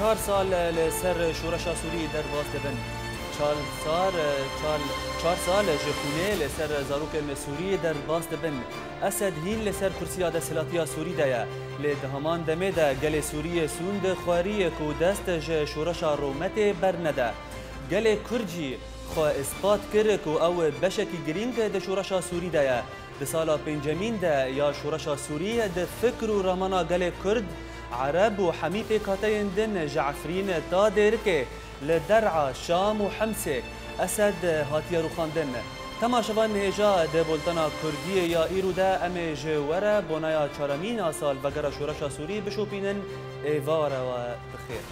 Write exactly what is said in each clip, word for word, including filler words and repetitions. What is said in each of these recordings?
Çar sal li ser şoreşa Sûrî derbas dibin. Çar sal, çar, çar sal ji xûnê li ser zarokên Sûrî derbas dibin. Esed hîn li ser kursiya desthilatiya Sûrî de ye. Lê di heman demê de gelê Sûriyê sûnd xwerî ku dest ji şoreşa rûmetê bernede. Gelê Kurd jî xwe îspat kir ku ew beşekî girîng di şoreşa Sûrî de ye. Di sala pêncemîn de ya şoreşa Sûrî di fikr û ramana gelê Kurd, Ereb û hemî pêkhateyên din ji Efrîn ta Dêrikê, li Der'a, Şam û Himsê Esed hatiye rûxandin. Temaşevan hêja di bultena Kurdiyê ya îro de em ê ji we re bonaya çaremîn a salvegera şoreşa Sûrî bişopînin. Êvara we bi xêr.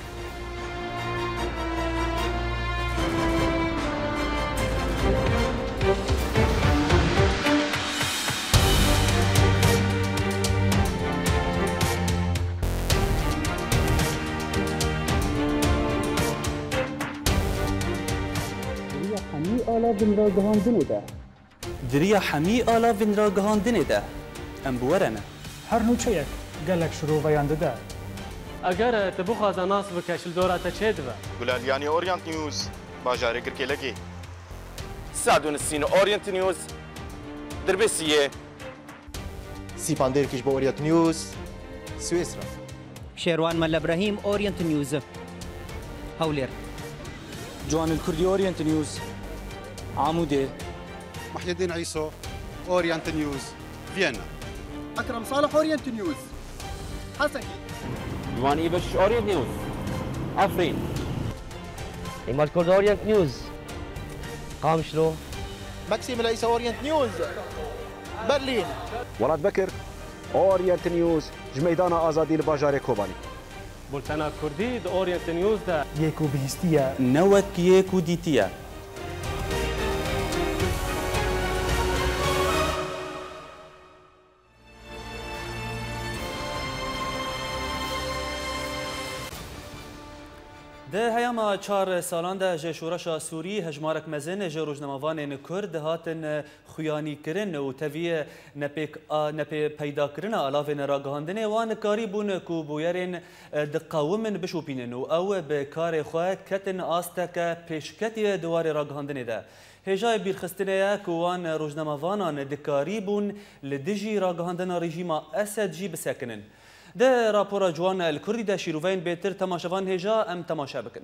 Di riya hemî alavên ragihandinê de. Di riya hemî alavên ragihandinê de. Em bi we re ne. Her nûçeyek gelek şiroveyan dide. Eger tu bixwaze nas bike, ji li dora te çêdibe. Gulaliyanî, Orient News, bajarê Girkêlekê. Sadun Sîn, Orient News, Dirbêsiyê. Sîpan Dêrkiş bo Orient News, Swêsra. Şêrwan Mele Brahîm, Orient News, Hewlêr. Ciwanil Kurdî, Orient News, Amûdê. Muhyiddin Îso, Orient News, Viyana. Ekrem Salih, Orient News, Hesekê. Ciwanî Beşiş, Orient News, Efrîn. Îmad Kurd, Orient News, Qamişlo. Maksîm Leysa, Orient News, Berlîn. Welat Bekir, Orient News, ji Meydana Azadî li bajarê Kobanî. Bultena Kurdî di Orient News de. Yê ku bihîstiye. Ne wek yê ku dîtiye. Di heyama çar salan de ji şoreşa Sûrî hejmarek mezin ji rojnamevanên Kurd hatin xuyanîkirin û tevî nepêk-, a-, nepê-, peydakirina alavên ragihandinê wan karîbûn ku bûyerên, e, diqewimin bişopînin û ew bi karê xwe ketin asteke pêşketî di warê ragihandinê de. Hêjayê bîrxistinê ye ku wan rojnamevanan dikarîbûn li dijî ragihandina rejîma Esed jî bisekinin. Di rapora Ciwan El Kurdî de şîroveyên bêtir temaşevan hêja em temaşe bikin.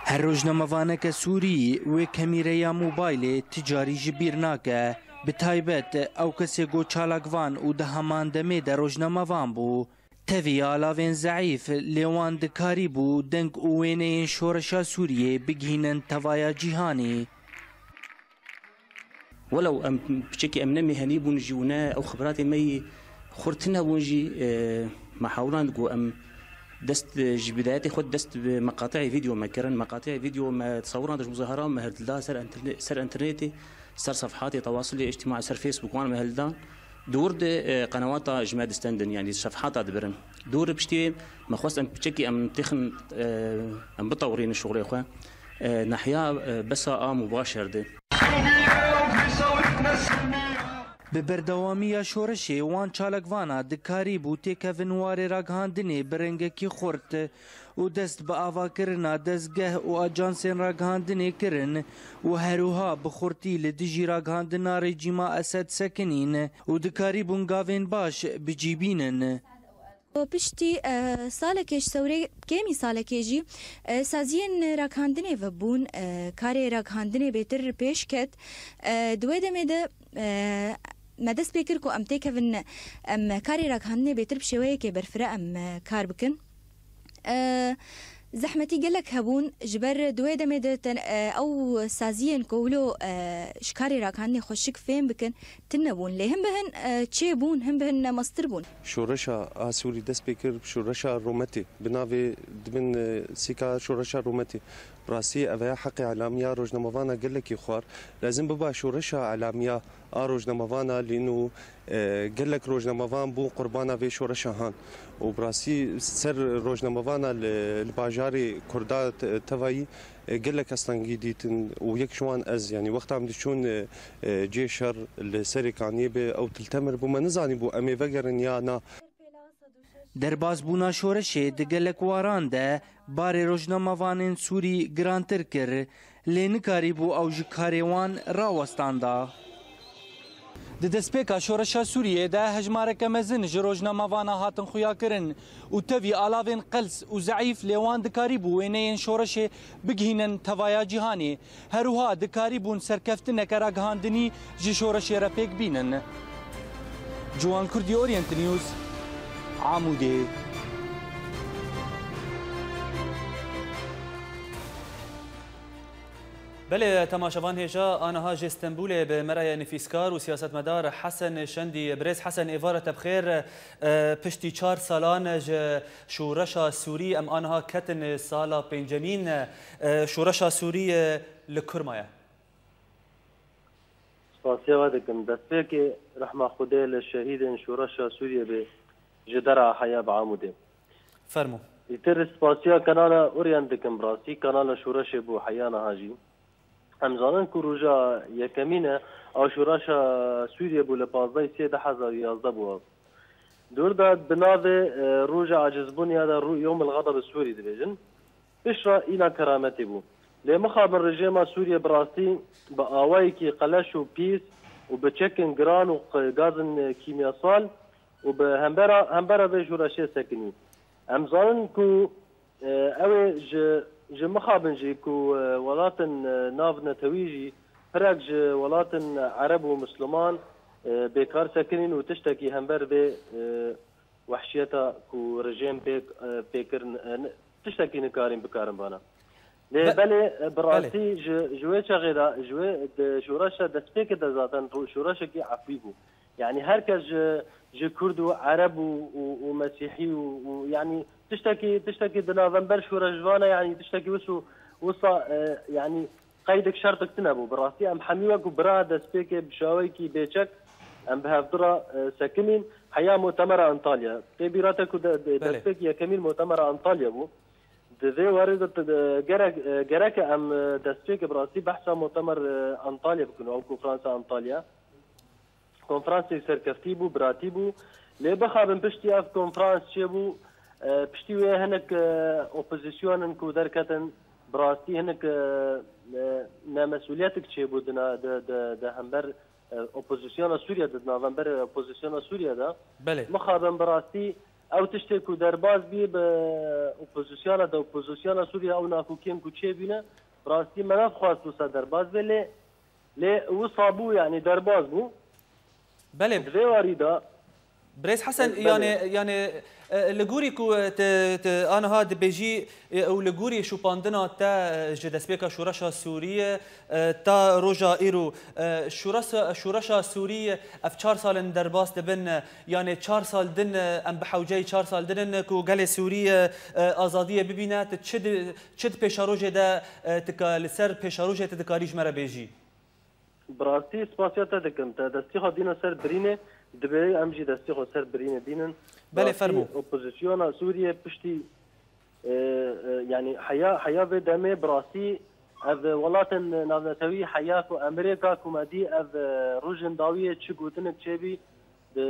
Her rojnamevaneke Sûrî wê kemîreya mobaylê ti carî ji bîr nake. Bi taybet ew kesê ku çalakvan û di heman demê de rojnamevan bû. Tevî alavên zeîf, lê wan dikarîbû deng û wêneyên şoreşa Sûriyê bigihînin tevaya cîhanê. Welew em piçekî em ne mêhenî bûn jî û ne ew xebiratê me yî xurt tune bûn jî, e, me hewlan ku em dest, e, ji bidayetê xwe dest bi meqateyê vîdeo me kirin. Meqateyê vîdeo me di sewran de ji muzahara me hildida ser enterne-, ser enternetê, ser sefhatê tewasilê îctîmaî, ser Facebook wan me hildan. Di wir de, e, qenewata ji me distendin, yanî sefhata dibirin. Di wir piştî me xwest em piçekî em têxin, e, em bitewirînin şixulê xwe. E, nahiya, e, besa a mubaşer de. Bi berdewamiya şoreşê wan çalakvana dikarîbû têkevin warê ragihandinê bi rengekî xurt û dest bi avakirina dezgeh û ajansên ragihandinê kirin û herwiha bi xurtî li dijî ragihandina rejîma Esed sekinîn û dikarîbûn gavên baş bicîbînin. Piştî, e, salekê ji sewrê, kêmî salekê jî, e, saziyên ragihandinê vebûn, e, karê ragihandinê bêtir pêş ket. E, di wê demê de, e, me dest pê kir ku em têkevin, em karê ragihandinê bêtir bi şêweyekê berfireh em, e, kar bikin. E, zehmetî gelek hebûn, ji ber di wê demê de ten-, e, ew saziyên ku wilo, e, ji karê ragihandinê xweşik fêm bikin, tune bûn. Lê hin bi hin, e, çêbûn, hin bi hin ne mestir bûn. Şoreşa a Sûrî dest pê kir bi şoreşa rûmetê. Bi navê dibin, e, sîka şoreşa rûmetê. Bi rastî ev ya heqê elamiya rojnamevana gelekî xwar. Lezim biba şoreşa elamiya a rojnamevana lîn û, e, gelek rojnamevan bûn qurbana vê şoreşa han. û bi rastî ser rojnamevana li, li bajarê Kurda te-, tevayî, e, gelek astengî dîtin û yek ji wan ez, yanî wexta em diçûn, e, e, cê şer li Serê Kaniyê bi ew tiltemir bû, me nizanîbû em ê vegerin ya na. Derbasbûna şoreşê di gelek waran de barê rojnamevanên Sûrî girantir kir, lê nikarîbû ew ji karê wan rawestanda. Di destpêka şoreşa Sûriyê de hejmareke mezin ji rojnamevana hatin xuyakirin û tevî alavên qels û zeîf lê wan dikarîbû wêneyên şoreşê bigihînin tevaya cîhanê. Her wiha dikarîbûn serkeftineke ragihandinî ji şoreşê re pêk bînin. Ciwan Kurdî, Orient News, Amûdê. Belê, temaşevan hêja, aniha ji Stenbûlê bi me re ye nivîskar û siyasetmedar Hesen Şendî. Birêz Hesen, êvara te bi xêr. E, piştî çar salan ji şoreşa Sûrî, em aniha ketin sala pêncemîn. E, şoreşa Sûrî, e, li kur maye? Spasiya we dikim. Destpêkê rehma Xwedê li şehîdên şoreşa Sûriyê be, ji dera heya bi Amûdê. Fermo. Îtir spasiya kanala Orient dikim, bi rastî kanala şoreşê bû heya niha jî. Em zanin ku roja yekemîn e, ew şoreşa Sûriyê bû li pazdehê sê du hezar û yazdeh bû. Dûr de bi navê, e, roja acizbûnê ya de ro-, Yomil Xedeb Sûrî dibêjin. Piştre îna kerametê bû. Lê mixabin rejêma Sûriyê bi rastî bi awayekî qeleş û pîs û bi çekên giran û q-, gazên, e, kîmyasal û bi hembera, hembera vê şoreşê sekinî. Em zanin ku, e, ew ê ji, ji mixabin jî ku, e, welatên, e, navnetewî jî pirek ji welatên ereb û misliman, e, bêkar sekinîn û tiştekî hember vê, e, wehşiyeta ku rejêm pê, e, pê kirin, e, ne, tiştekî nikarîn bikarin vana. Lê Be-, belê, e, bi belê. Rastî ji, ji wê çaxê de, ji wê di şoreşa destpêkê de zaten ro-, şoreşekî efwî bû. Yanî her kes ji, ji Kurd û Ereb û, û, û Mesîhî û, û yanî tiştekî, tiştekî di navember şoreşvana, yanî tiştekî wis û wisa, e, yanî qeydek şertek tune bû. Bi rastî em hemî wekû bira destpêkê bi şaweyekî bêçek em bi hevdira, e, sekinîn heya Mutemera Antalya. Tê bîra te ku de, de, Belê. Destpêk yekemîn Mutemera Antalya bû. Di vê warê de, de, gerek, e, gerek e em, e, destpêkê bi rastî behsa Mutemer, e, Antalya bikin, ew konferansa Antalya. Konferansek serkeftî bû, biratî bû. Lê bixabin piştî ev konferans çêbû, e, piştî wê hinek, e, opozîsyonin ku derketin, bi rastî hinek, e, e, nemesûliyetek çêbû di na-, di, di, di hember, e, opozîsyona Sûriye de, di navember opozîsyona Sûriye de. Belê. Mixabin bi rastî ew tiştê ku derbas bî bi opozîsyona de, opozîsyona Sûriye ew nakokiyên ku çêbîne, bi rastî me nexwast wisa derbas be, lê Lê wisa bû, yanî derbas bû. Belê. Di vê warî de, Birêz Hesen, e, belê. Yanî, yanî, e, li gorî ku, e, te, te aniha dibêjî, e, û li gorî şopandina te, e, ji destpêka şoreşa Sûriyê, e, ta roja îro, e, şoreşa, şoreşa Sûriyê ev çar sal in derbas dibin, e, yanî çar sal din, e, em bi hewceyî çar sal din in ku gelê Sûriyê, e, azadiyê bibîne, tu çi di, çi di pêşerojê de, e, tu ka-, li ser pêşerojê tu dikarî ji me re bêjî? Bi rastî spasiya te dikim. Te destî xwe dîne ser birînê, divê em jî destî xwe ser birînê dînin. Bi Belê, rastî fermo. Opozisyona Sûriyê piştî, e, e, yanî heya, heya vê demê bi rastî ev welatên navnetewî heya ku Amerîka ku me dî ev, e, rojên dawiyê çi gotinek çêbî di,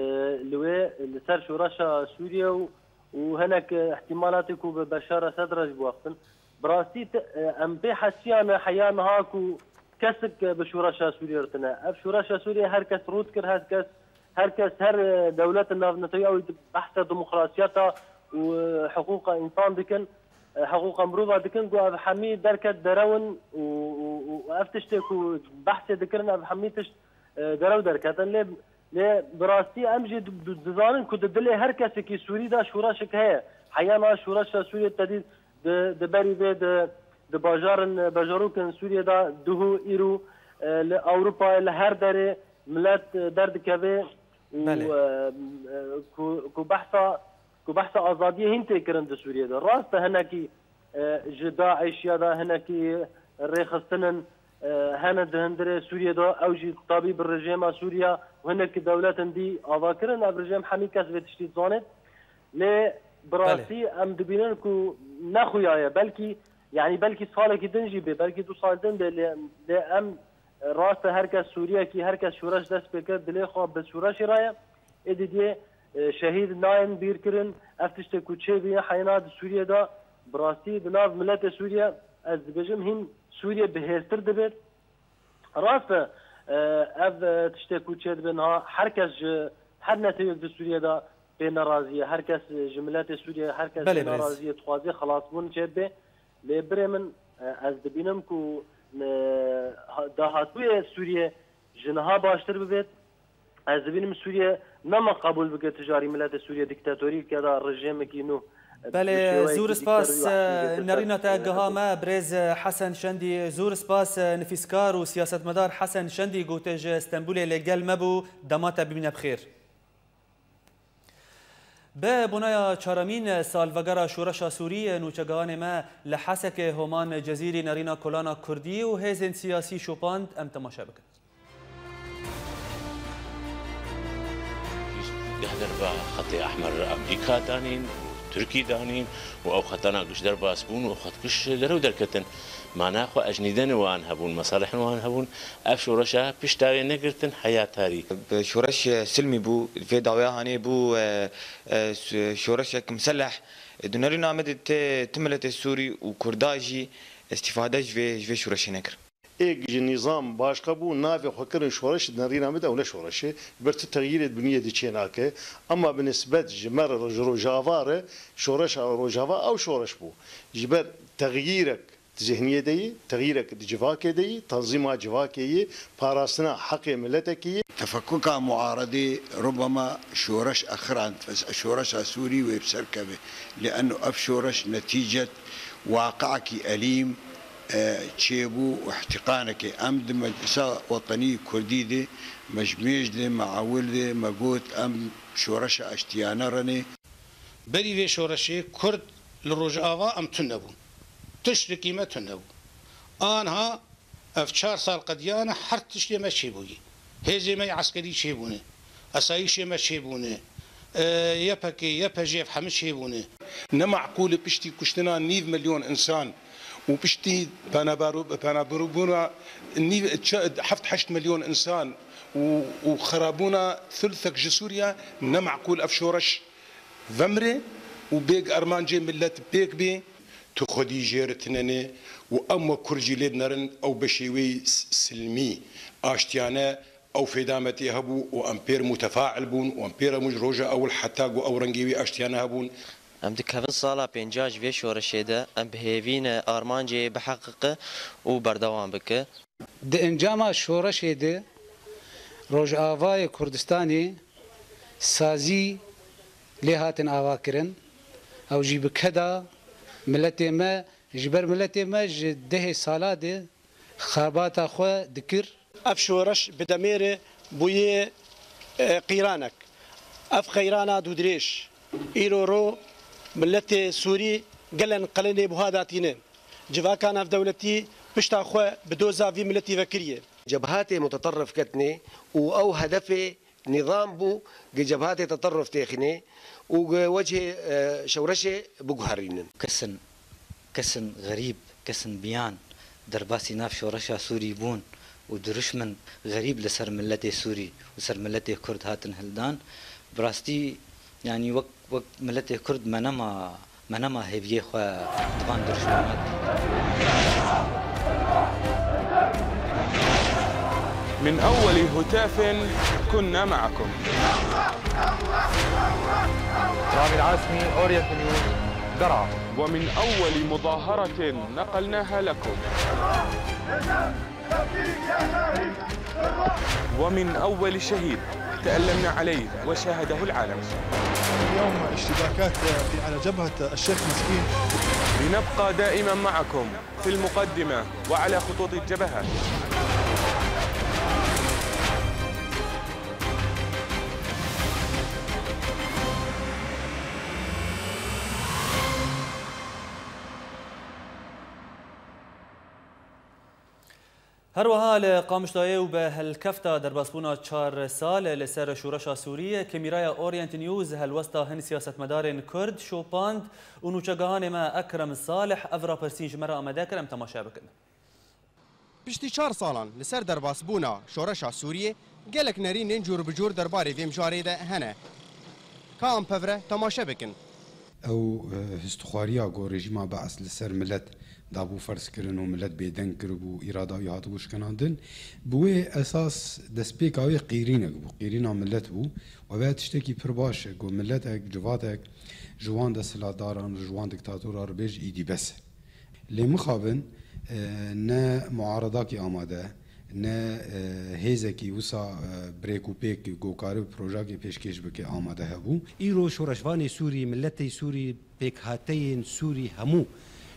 li wê, li ser şoreşa Sûriyê û, û hinek, e, ihtimalatê ku bi Beşar Esed re jî biwextin. Bi rastî ti-, e, em pê hesiyan e heya niha ku kesek, e, bi şoreşa Sûriyê re tune. Ev şoreşa Sûriyê her kes rû dikir, her kes, her kes, her, e, dewleta navnetewî ew behsa demokrasiyeta û, e, hiqûqa însan dikin, e, hiqûqa mirova dikin, ku ev hemî derket derewin û, û, û ev tiştê ku behsê dikirin, ev hemî tişt, e, derew derketin. Lê, lê bi rastî em jî di-, di-, dizanin ku di dilê her kesekî Sûrî de şoreşek heye. Heya niha şoreşa Sûriyê te dît, Di, di berî vê di, di bajarin, bajarokên Sûriyê de duhû îro, e, li Ewropayê li her derê milet, e, derdikeve û, Belê. e, e, ku, ku behsa, ku behsa azadiyê hîn tê kirin di Sûriyê de. Rast e hinekî, e, ji DAIŞ ya de hinekî rêxistinin, e, hene di hundirê Sûriyê de. Ew jî tabî bi rejêma Sûriya û hinekî dewletên dî ava kirin. Ev rejêm hemî kes vê tiştî dizanê. Lê bi Belê. rastî em dibînin ku ne xuya ye. Belkî, yanî belkî salekî din jî bê, belkî du sal din bê, lê, lê em, e, rast e, her kes Sûriyekî, her kes şoreş dest pê kir, dilê xwe bi şoreşê re ye. Êdî diyê, e, şehîd nayên bîrkirin. Ev tiştê ku çêbî heyna di Sûriyê de, bi rastî di nav miletê Sûriye, ez dibêjim hîn Sûriye bihêztir dibêt. Rast e, e, ev, e, tiştê ku çêdibe niha, her kes ji her netewek di Sûriye de pê nerazî ye, her kes, e, ji miletê Sûriye, her kes Belê, pê birêz. nerazî ye, dixwaze xelasbûn çêbibe. Lê birê min, e, ez dibînim ku, e, ha-, dahatûyê Sûriye ji niha baştir bibêt. Ez dibînim Sûriye nema qebûl bike tu carî miletê Sûriye dîktatorî bike da rejêmekî nû, e, Belê, bi şêweyekî zûr spas, dîktatorî û e, ehşî bike nerîna te ser giha me, birêz, e, Hesen Şendî, zûr spas, e, nivîskar û siyasetmedar Hesen Şendî ku te ji Stenbûlê li gel me bû, dema te bimîne bi xêr. Bi bonaya çaremîn salvegera şoreşa Sûrî, nûçegihanê me li Hesekê Homan Cezîrî nerîna kolana Kurdî û hêzên siyasî şopand, em temaşe bikin. Geh derva Xetê Ehmer Amerîka danîn û Tirkî danîn û ew xetana giş derbas bûn û xet giş li rew derketin. Mana xwe ejnîdenê wan hebûn, mesalihên wan hebûn. Ev şoreşa pişta wê negirtin heya tarî. Bi şoreş, e, silmî bû, vê dawiya hanê bû, e, e, ş-, şoreşek miseleh. Di nerîna me de ti, ti miletê Sûrî û Kurda jî îstîfade ji vê, ji vê şoreşê nekir. Êk ji nîzam başqa bû, navê xwe kirin şoreş, di nerîna me de ew ne şoreş e. Ji ber tu texyîrê di biniyê de çê nake. Ema bi nisbet ji me re, ji Rojava re, şoreşa Rojava ew şoreş bû. Ji ber texyîrek di zihniyê de yî, texyîrek di civakê de yî, tanzîma civakê yî, parastina heqê miletekî yî. Tefekuka muaredê rubema şoreş exirand, şoreşa Sûrî wê bi ser keve. Lê eno ev şoreş netîcet waqiekî elîm, e, çêbû û ihtiqanekê. Em di Meclisa Wetenî Kurdî de, me ji mêj de, me ewil de, me got, em şoreşa eştiyane renê. Berî vê şoreşê Kurd li Rojava em tune bûn. Tiştekî me tune bû. Anha ev çar sal qediyane her tiştê me çêbûyî. Hêzê me yê eskerî çêbûne. Esayîşê me çêbûne. E, Y P G, Y P J ev hemî çêbûne. Ne meqûl e piştî kuştina nîv milyon însan û piştî penaberu-, penaberûbûna nîv, çe-, heft heşt milyon însan û, û xerabûna thulthek ji Sûriye ne meqûl ev şoreş vemre û bêg armancê milet pêk bê. Tu xwedî jê re tinenê û em wek Kurd jî lê dinerin, ew bi şêweyî s-, silmî, aştiyane ew fêda me tê hebû û em pê re mutefail bûn û em pê re mû ji roja ewil heta ku ew rengê wî aştiyane hebûn. Em dikevin sala pênca ji vê şoreşê de, em bi hêvî ne armancê biheqiqe û berdewam bike. Di encama şoreşê de Rojavayê Kurdistanê sazî lê hatin avakirin. Ew jî bi keda miletê me, ji ber miletê me ji dehê sala de xebata xwe dikir. Ev şoreş bi demê re bûye, e, qîranek. Ev qeyrana dûdirêj. Îro ro miletê Sûrî gelen qelenê buha datîne. Civaka navdewletî pişta xwe bi doza vî miletî vekiriye. Cebhatê muteterrif ketine û ew hedefê nîzam bû, gi cebhatê teterruf têxîne û gi wechê, e, şewreşê biguherînin. Kesin, kesin xerîb, kesin biyan derbasî nav şoreşa Sûrî bûn û dirûşmin xerîb li ser miletê Sûrî û ser miletê Kurd hatin hildan. Bi rastî, yanî wek Wek miletê Kurd me nema, me nema hêviyê xwe di van dirûşmana dî. من أول هتاف كنا معكم. رامي العاصمي، أورينت نيوز، درعا. ومن أول مظاهرة نقلناها لكم. ومن أول شهيد تألمنا عليه وشاهده العالم. اليوم اشتباكات في، على جبهة الشيخ مسكين. لنبقى دائما معكم في المقدمة وعلى خطوط الجبهات. Her wiha li Qamişloyê û bi helkefta derbasbûna çar sal li ser şoreşa Sûrî, kamîraya Orient News helwesta hin siyasetmedarên Kurd şopand û nûçegihanê me Ekrem Salih ev rapirsîn ji me re amade kir, em temaşe bikin. Piştî çar salan li ser derbasbûna şoreşa Sûriyê, gelek nerînên cûr bi cûr derbarê vê mijarê de hene. Ka em pevre temaşe bikin. Ew, e, histixwariya ku rejîma Bees li ser milet dabû ferzkirin û milet bêdeng kiribû, îrada wî hatibû şikinandin, bi wê esas destpêka wê qîrînek bû, qîrîna milet bû. Û ev tiştekî pir baş e ku miletek, civatek ji wan desthilatdaran, ji wan dîktatora re bêj îdî bes e. Lê mixabin, e, ne muaredakî amade, ne, e, hêzekî wisa, e, bi rêk û pêk ku karibe projeyekê pêşkêş bike amade hebû. Îro şoreşvanê Sûrî, miletê Sûrî, pêkhateyên Sûrî hemû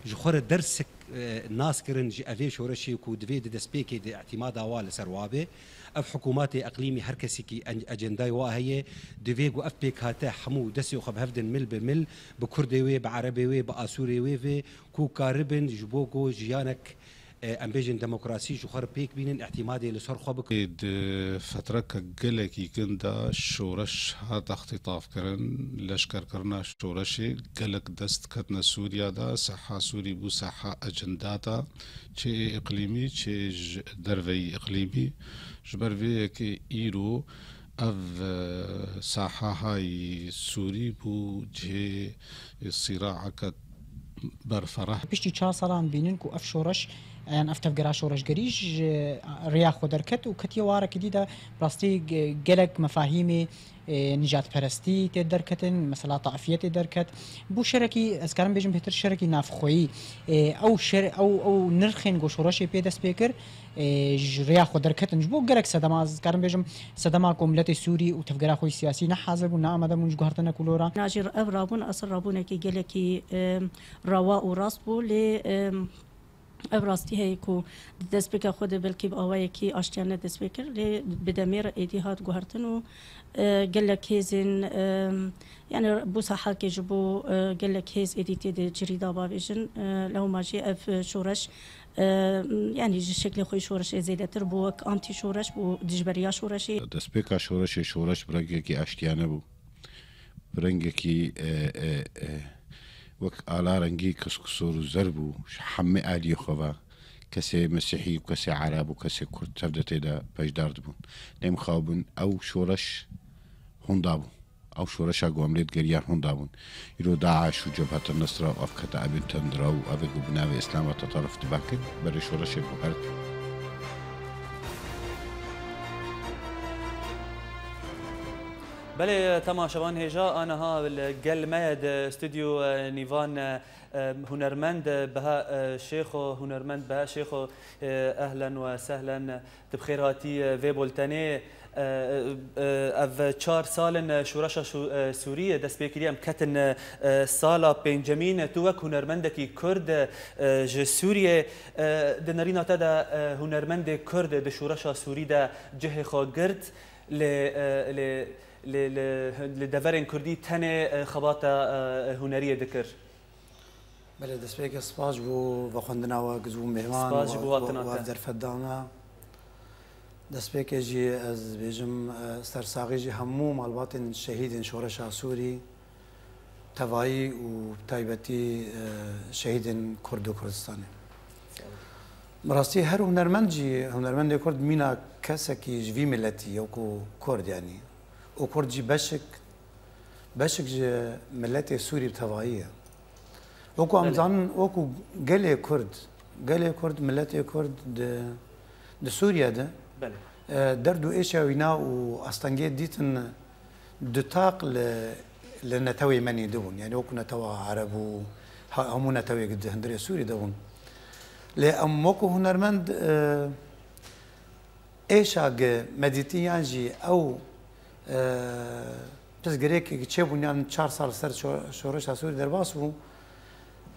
ji xwe re dersek, e, nas kirin ji evê şoreşê ku divê di destpêkê de îtîmada wa li ser wa be. Ev hikûmatê eqlîmî her kesekî en-, ecendayê wa heye. Divê ku ev pêkhate hemû destê xwe bi hev din mil bi mil, bi Kurdê wê, bi Erebê wê, bi Asûrê wê vê, ku karibin ji bo ku jiyanek, e, em bêjin demokrasî ji xwe re pêk bînin, îtîmadê li ser xwe bikin. Di fetreke gelekî kin de şoreş hat extîtafkirin, leşkerkirina şoreşê gelek dest ketine Sûriya de, seha Sûrî bû seha ecendata, çi ê îqlîmî, çi ji derveyî îqlîmî. Ji ber vê yekê îro ev, e, saha hay Sûrî bû cihê sîraeke berfereh. Piştî çar salan bînin ku ev şoreş, yan ev tevgera şoreşgerî ji rêya xwe derket û ketiye warekî dî de, bi rastî ge-, gelek mefahîmê, e, nijadperestî tê derketin, mesela taifiyetê derket. Bû şerekî, ez karim bêjim bêhtir şerekî navxweyî. E, ew şer-, ew, ew nirxên ku şoreşê pê dest pê kir, e, ji rêya xwe derketin. Ji bo gelek sedema, ez karim bêjim, sedema ku miletê Sûrî û tevgera xwe yî siyasî ne hazir bûn, ne amade bûn ji guhertina kulora. Na jî ev rabûn, esil rabûnekî gelekî, e, rawa û rast bû, lê, e, ev rastî heye ku di destpêka xwe de belkî bi awayekî aştiyane dest pê kir, lê bi demê re êdî hat guhertin û, e, gelek hêzên, e, yani bû sahalkê ji bo, e, gelek hêz êdî tê de cirî da bavêjin, e, lewma jî ev şoreş, e, yani ji şeklê xwe şoreşê zêdetir bû, wek antî şoreş bû, dijberiya şoreşê. Destpêka şoreşê, şoreş bi rengekî aştiyane bû. Bi rengekî, e, e, e, wek ala rengî kiskusor û zer bû, ji hemî aliyê xwe ve kesê Mesîhî û kesê Ereb û kesê Kurd tev de tê de beşdar dibûn. Nêmixabin ew şoreş hûnda bû. Ew şoreşa ku em lê digeriyan hûnda bûn. Îro DAIŞ û Cebhet el-Nusra û ev kete evên tundra û evê ku bi navê Îslama Tatarov dibe kir, berê şoreşê ku her Belê, temaşevan hêja, aniha li gel me ye di stûdyo, e, Nîvan, e, e, hunermend, e, Beha, e, Şêxo, hunermend Beha Şêxo, e, ehlen we sehlen, tu bi xêr hatî, e, vê bultenê. E, e, ev çar sal in, e, şoreşa Şû-, e, Sûriyê dest pê kiriye, em ketin, e, e, sala pêncemîn. Tu wek hunermendekî Kurd, e, ji Sûriyê, e, di nerîna te de, e, hunermendê Kurd di şoreşa Sûrî de cihê xwe girt. Lê, e, lê, lê, lê, li deverên kurdî tenê, e, xebata, e, huneriyê dikir. Belê, destpêkê spas ji bo vexwendina we, ji bo mêvan Spas ji bo we, hatina we te. Ev derfet da me. Destpêkê jî ez dibêjim, e, sersaxî jî hemû malbatên şehîdên şoreşa Sûrî. Tevayî û bi taybetî, e, şehîdên Kurd û Kurdistanê. Bi rastî her hunermend jî, hunermendê Kurd mîna kesekî ji vî miletî ye, wekû Kurd yanî. Û Kurd jî beşik, beşik ji miletê Sûrî bi tevayî ye. Wekû em Belê. zanin, wekû gelê Kurd, gelê Kurd, miletê Kurd di, di Sûriye de, Belê. e, derd û êşa wîna û astengê dîtin du taq li, li netewê me nî dibûn. Yanî wekû netewa Ereb û ha-, hemû netewêk di hundirê Sûrî de bûn. Lê em wekû hunermend, e, êşa gi me dîtin yan jî ew, e, pirsgirêkê çêbûn yan çar sal ser şo-, şoreşa Sûrî derbas bû.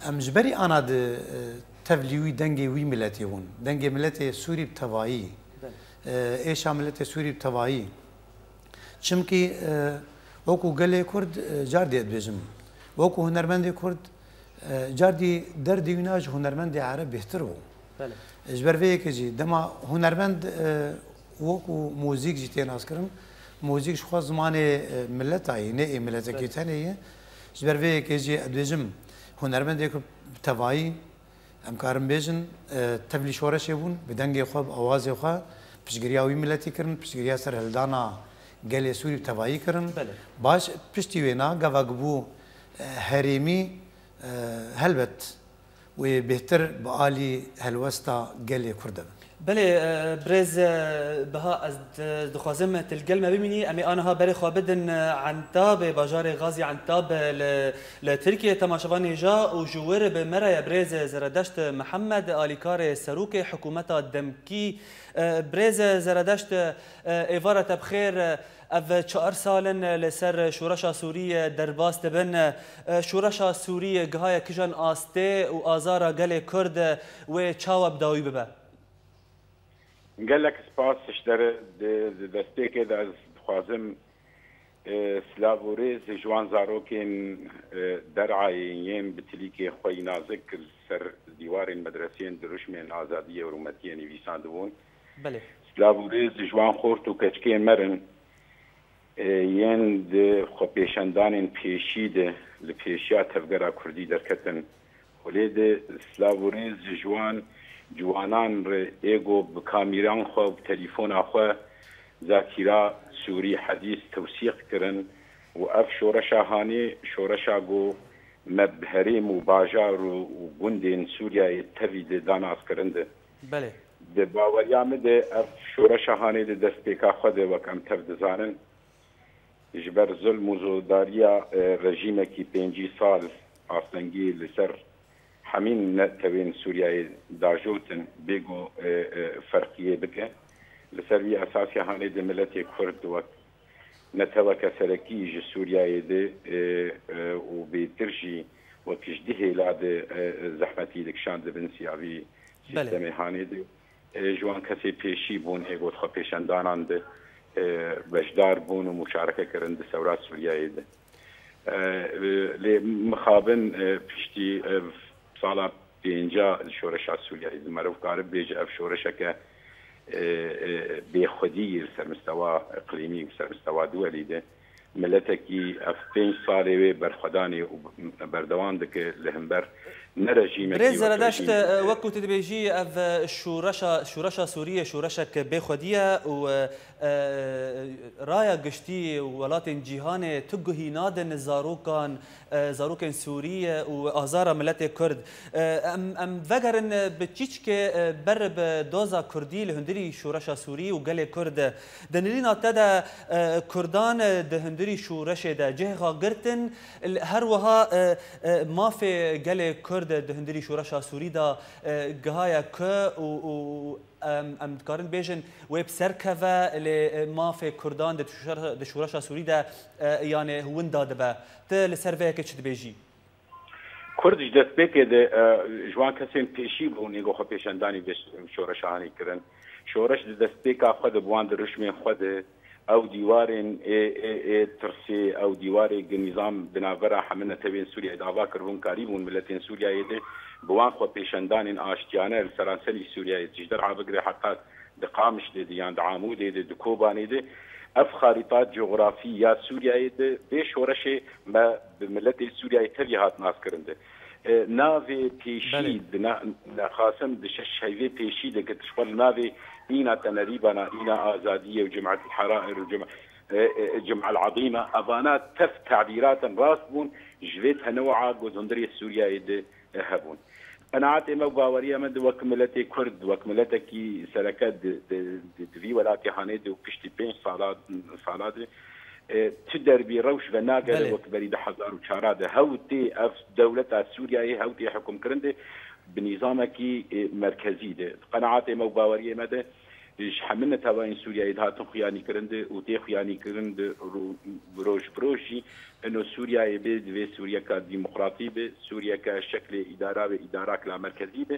Em ji berî ana di, e, tevlî wî dengê wî miletê bûn. Dengê miletê Sûrî bi tevayî. Belê. E, êşa miletê Sûrî bi tevayî. Çimkî, e, wekû gelê Kurd, e, cardî ez dibêjim, wekû hunermendê Kurd, e, cardî derdê wîna ji hunermendê Ereb bêhtir bû. Belê. Ji ber vê yekê jî dema hunermend, e, wekû muzîk jî tê naskirin. Muzîk ji xwe zimanê, e, mileta yê, ne ê miletekî Belê. tenê ye. Ji ber vê yekê jî ez dibêjim, hunermendê ku bi tevayî, em karin bêjin, e, tevlî şoreşê bûn, bi dengê xwe, bi awazê xwe, piştgiriya wî miletî kirin, piştgiriya serhildana gelê Sûrî bi tevayî kirin. Belê. Baş, piştî wêna, gava ku bû, e, herêmî, e, helbet wê bêhtir bi alî helwesta gelê Kurd de bin. Belê, e, birêz, e, Biha, ez di-, dixwazim tu li gel me bimînî. Em ê aniha berê xwe bidin, e, Entabê, bajarê Gazî Entab, e, li, li Tirkiyê temaşevan hêja û ji wir bi me re ye birêz Zeredeşt Mihemed, alîkarê serokê hikûmeta demkî. E, birêz Zeredeşt, e, êvara te bi xêr, e, Ev çar sal in li ser şoreşa Sûrî derbas dibin. Şoreşa Sûrî gihaye kijan astê û azara gelê Kurd, wê çawa bi dawî bibe? Gelek spas ji te re. Di, di destpêkê de ez dixwazim, e, silav û rêz ji wan zarokên, e, Derayê yên bi tilîkê xwe yî nazik li ser dîwarên medreseyên dirûşmên azadiyê û rûmetiyê nivîsandibûn. Belê. Silav û rêz ji wan xort û keçikên me re, e, yên di xwepêşandanên pêşî de li pêşiya tevgera Kurdî derketin. Holê de silav û rêz ji wan ciwanan re ê ku bi kamîran xwe û bi telîfona xwe zatîra Sûrî hedîs tewsîq kirin û ev şoreşa hanê, şoreşa ku me bi herêm û bajar û, û gundên Sûriyeyê tevî de da naskirin de. Belê. Di baweriya min de ev şoreşa hanê di destpêka xwe de wek em tev dizanin, ji ber zulm û zordariya, e, rejîmekî pêncî sal astengî li ser hemî netewên Sûriyeyê dajotin, bê ku, e, e, ferqiyê bike. Li ser vî esasê hanê di miletê Kurd wek neteweke serekî ji Sûriyeyê de, e, e, û bêtir jî wek ji du hêla de, e, zehmetî dikişandibin siya vî Belê. sîstemê hanê de. E, ji wan kesê pêşî bûn ê got xwe pêşendanan de, e, beşdar bûn û muşareke kirin di sewra Sûriyeyê de. E, e, lê mixabin, e, piştî, e, sala pênca şoreşa Sûriyeyê de merov karibe bêje ev şoreşeke, e, e, bêxwedî ye li ser mistewa iqlîmî, li ser mistewa duwelî de. Miletekî ev pênc salê wê berxwedanê û berdewam dike li hember ne rejîmekî Birêz wek Zeredeşt, rejîm, e, wek ku tu dibêjî, ev, e, şoreşa, şoreşa Sûriyê şoreşek bêxwedî ye û, e, e, raya giştî û welatên cîhanê tu guhî nadin zarokan, e, zarokên Sûrî û azara miletê Kurd. E, em, em vegerin, e, bi çîçkê, e, ber bi doza Kurdî li hundirî şoreşa Sûrî û gelê Kurd. Di nirîna te de, e, Kurdan, e, di hundirî şoreşê de cih xwe girtin, l-, her wiha, e, e, mafê gelê Kurd di hundirî şoreşa Sûrî de, e, gihaye ku û, û, em, em dikarin bêjin wê bi ser keve, lê, e, mafê Kurdan di şoreşa, di şoreşa Sûrî de, e, yanê winda dibe. Tu li ser vê yekê çi dibêjî? Kurd ji destpêkê de, e, ji wan kesên pêşî bûn ê ku xwe pêşendanî vê şoreşa hanê kirin. Şoreş di destpêka xwe de bi wan dirûşmên xwe de ew dîwarên ê, ê, ê tirsê, ew dîwarê ku nîzam di navbera hemû netewên Sûriyeyê de ava kiribûn, karîbûn miletên Sûriyeyê de bi wan xwe pêşendanên aştiyane li seranserî Sûriyeyê, ji derha bigire heta di Qamişlê de yan di Amûdê de, di Kobanê de, ev xarîta cografî ya Sûriyeyê de vê şoreşê me bi miletê Sûriyeyê tevî hat naskirin de. E, navê pêşî Belê. di na-, nexasim di şeş heyvê pêşî de ke tişxwe li navê Îna Tenerîbana, Îna Azadiyê û Cum'et Herair û Cum'a, e, e, Cum'a Azîma, evana tev tebîratin rast bûn, ji vê tenewu'a ku hundirê Sûriyeyê de, e, hebûn. Qenaetê me û baweriya me di wek miletê Kurd, wek miletekî sereke di, di, di, di vî welatê hanê de û piştî pênc sala, sala de, e, tu derbî rewş venagere Belê. wek berî du hezar û çar de. Hew tê ev dewleta Sûriyeyê, hew tê hukimkirin de bi nîzamekî, e, merkezî de. Qenaetê me û baweriyê me de ji hemû neteweyên Sûriyeyê dihatin xuyanîkirin de û tê xuyanîkirin de ro-, roj bi roj jî ino Sûriyeyê bê divê Sûriyeka demokratî be, Sûriyeke şeklê îdara ve îdarak la merkezî be.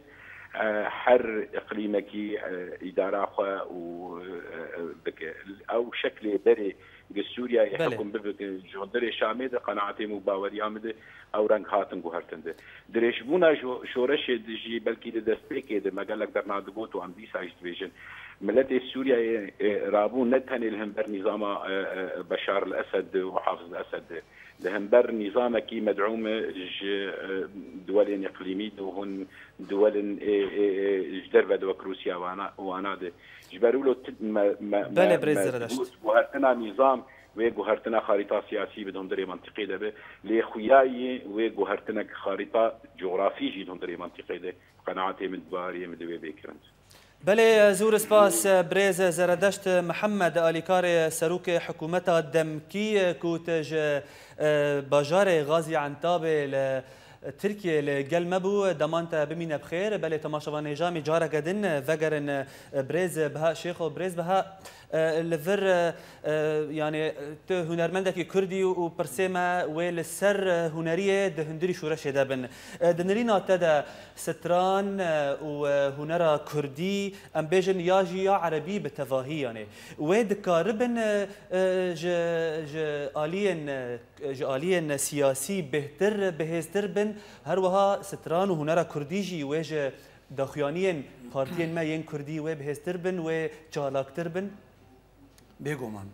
E, her iqlîmekî, e, îdara xwe û, e, e, bike. Ew şeklê berê Sûriyeyê Belê. Hekum bibikin ji hundirê Şamê de, qenaetê min û baweriya min de ew reng hatin guhertin de. Dirêjbûna jo-, şoreşê de jî belkî di destpêkê de me gelek berna digot û em dîsa jî dibêjin. Miletê Sûriyeyê, e, rabû ne tenê li hember nîzama, e, e, Beşar el Esed û Hafiz el Esed, li hember nîzamekî med'ûm ji, e, duwelên îqlîmî de û hûn duwelên, e, e, e, ji derve de wek Rûsya wana, wana de. Ji ber wilo tu-, me, me, Belê, me, birêz me Zerdeşt. Got, guhertina nîzam wê guhertina xarîta siyasî bi hundirê mentiqê de be, lê xuyayî wê guhertinek xarîta cografî jî di hundirê mentiqê de, qenaetê min, baweriyê min divê bê kirin. Belê, zûr spas, birêz Zeredeşt Mihemed, alîkarê serokê hikûmeta demkî, ku tu ji, e, bajarê Gazî Entabê li Tirkiyê li gel me bû. Deman te bimîne bi xêr. Belê, temaşevanê jamî careke din vegerin, e, birêz Beha Şêxo. Birêz Beha, e, li vir, e, e, yanî tu hunermendekî Kurdî û pirsê me wê li ser, e, huneriyê di hundirî şoreşê de bin. E, di nirîna te de stran, e, û, e, hunera Kurdî, em bêjin ya jî ya Erebî bi tevahî, yanî wê dikaribin, e, e, ji, ji aliyên, e, ji aliyên siyasî bêhtir, bihêztir bin, her wiha stran û hunera Kurdî jî wê ji daxuyaniyên partiyên me yên Kurdî wê bihêztir bin, wê çalaktir bin? Bêguman.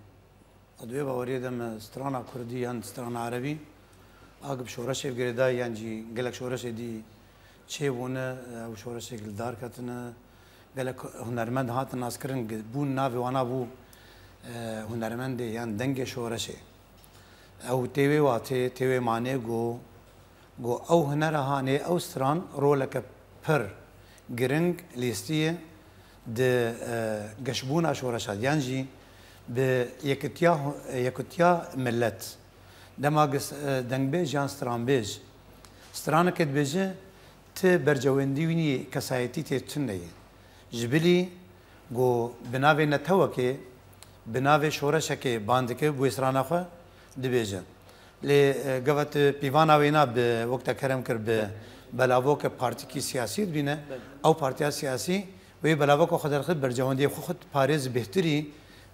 Ez di wê baweriyê de me strana Kurdî yan strana Erebî, a ku bi şoreşê girêdayî yan jî gelek şoreşê dî çêbûne, ew şoreşek li dar ketine, gelek hunermend hatin naskirin, bûn navê wana bû, e, hunermendê yan dengê şoreşê. Ew tê wê watê, tê wê manê ku, ku ew hunera hanê, ew stran roleke pir giring lîstiye di, e, geşbûna şoreşa, yan jî bi yekitiya, yekitiya millet. Dema gis-, e, dengbêj yan stranbêj stranekê dibêje, ti bercewendî wînî kesayetî tê tune ye. Ji bilî ku bi navê netewekê, bi navê şoreşekê ban dike, bi wê strana xwe dibêje. Lê, e, gava tu pîvana wêna bi, wek te kerem kir, bi belavoke partîkî siyasî dibîne, Belê. Ew partiya siyasî wê belavoka xwe derxist, bercewendiyê xwe xwe parêz bêhtirî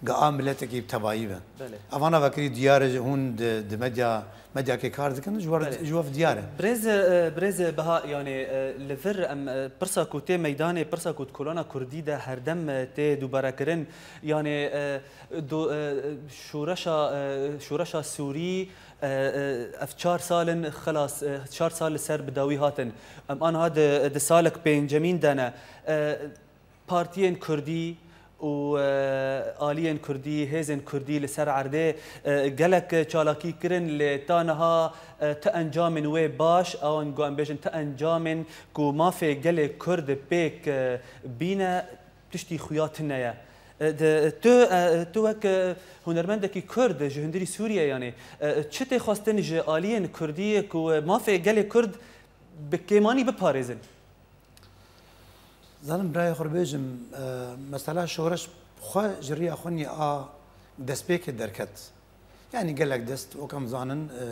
gi a miletekî bi tevayî be. Belê. Evana vekirî diyar e, hûn di, di medya, medyakê kar dikin, ji we, Belê. Ji we diyar e. Birêz, e, birêz Beha, yanî, e, li vir em, e, pirsa ku tê meydanê, pirsa ku di kolana Kurdî de herdem, e, tê dubare kirin, yanî, e, do, e, şoreşa, e, şoreşa Sûrî, e, e, ev çar sal in xilas, e, çar sal li ser bi dawî hatin. Em aniha di, di salek pêncemîn de ne. E, Partiyên Kurdî û, e, aliyên Kurdî, hêzên Kurdî li ser erdê, e, gelek çalakî kirin, lê ta niha, e, ti encamên wê baş, an ku em bêjin ti encamên ku mafê gelê Kurd pêk, e, bîne, tiştî xuya tune ye. E, de, tu, e, tu wek, e, hunermendekî Kurd ji hundirî Sûriyê, yanî, e, çi tê xwestin ji aliyên Kurdî ku mafê gelê Kurd bi kêmanî biparêzin? Zanim birayê xwe bêjim, e, mesela şoreş xwe ji riya xwe nî a destpêkê derket. Yanî gelek dest, wek em zanin, e,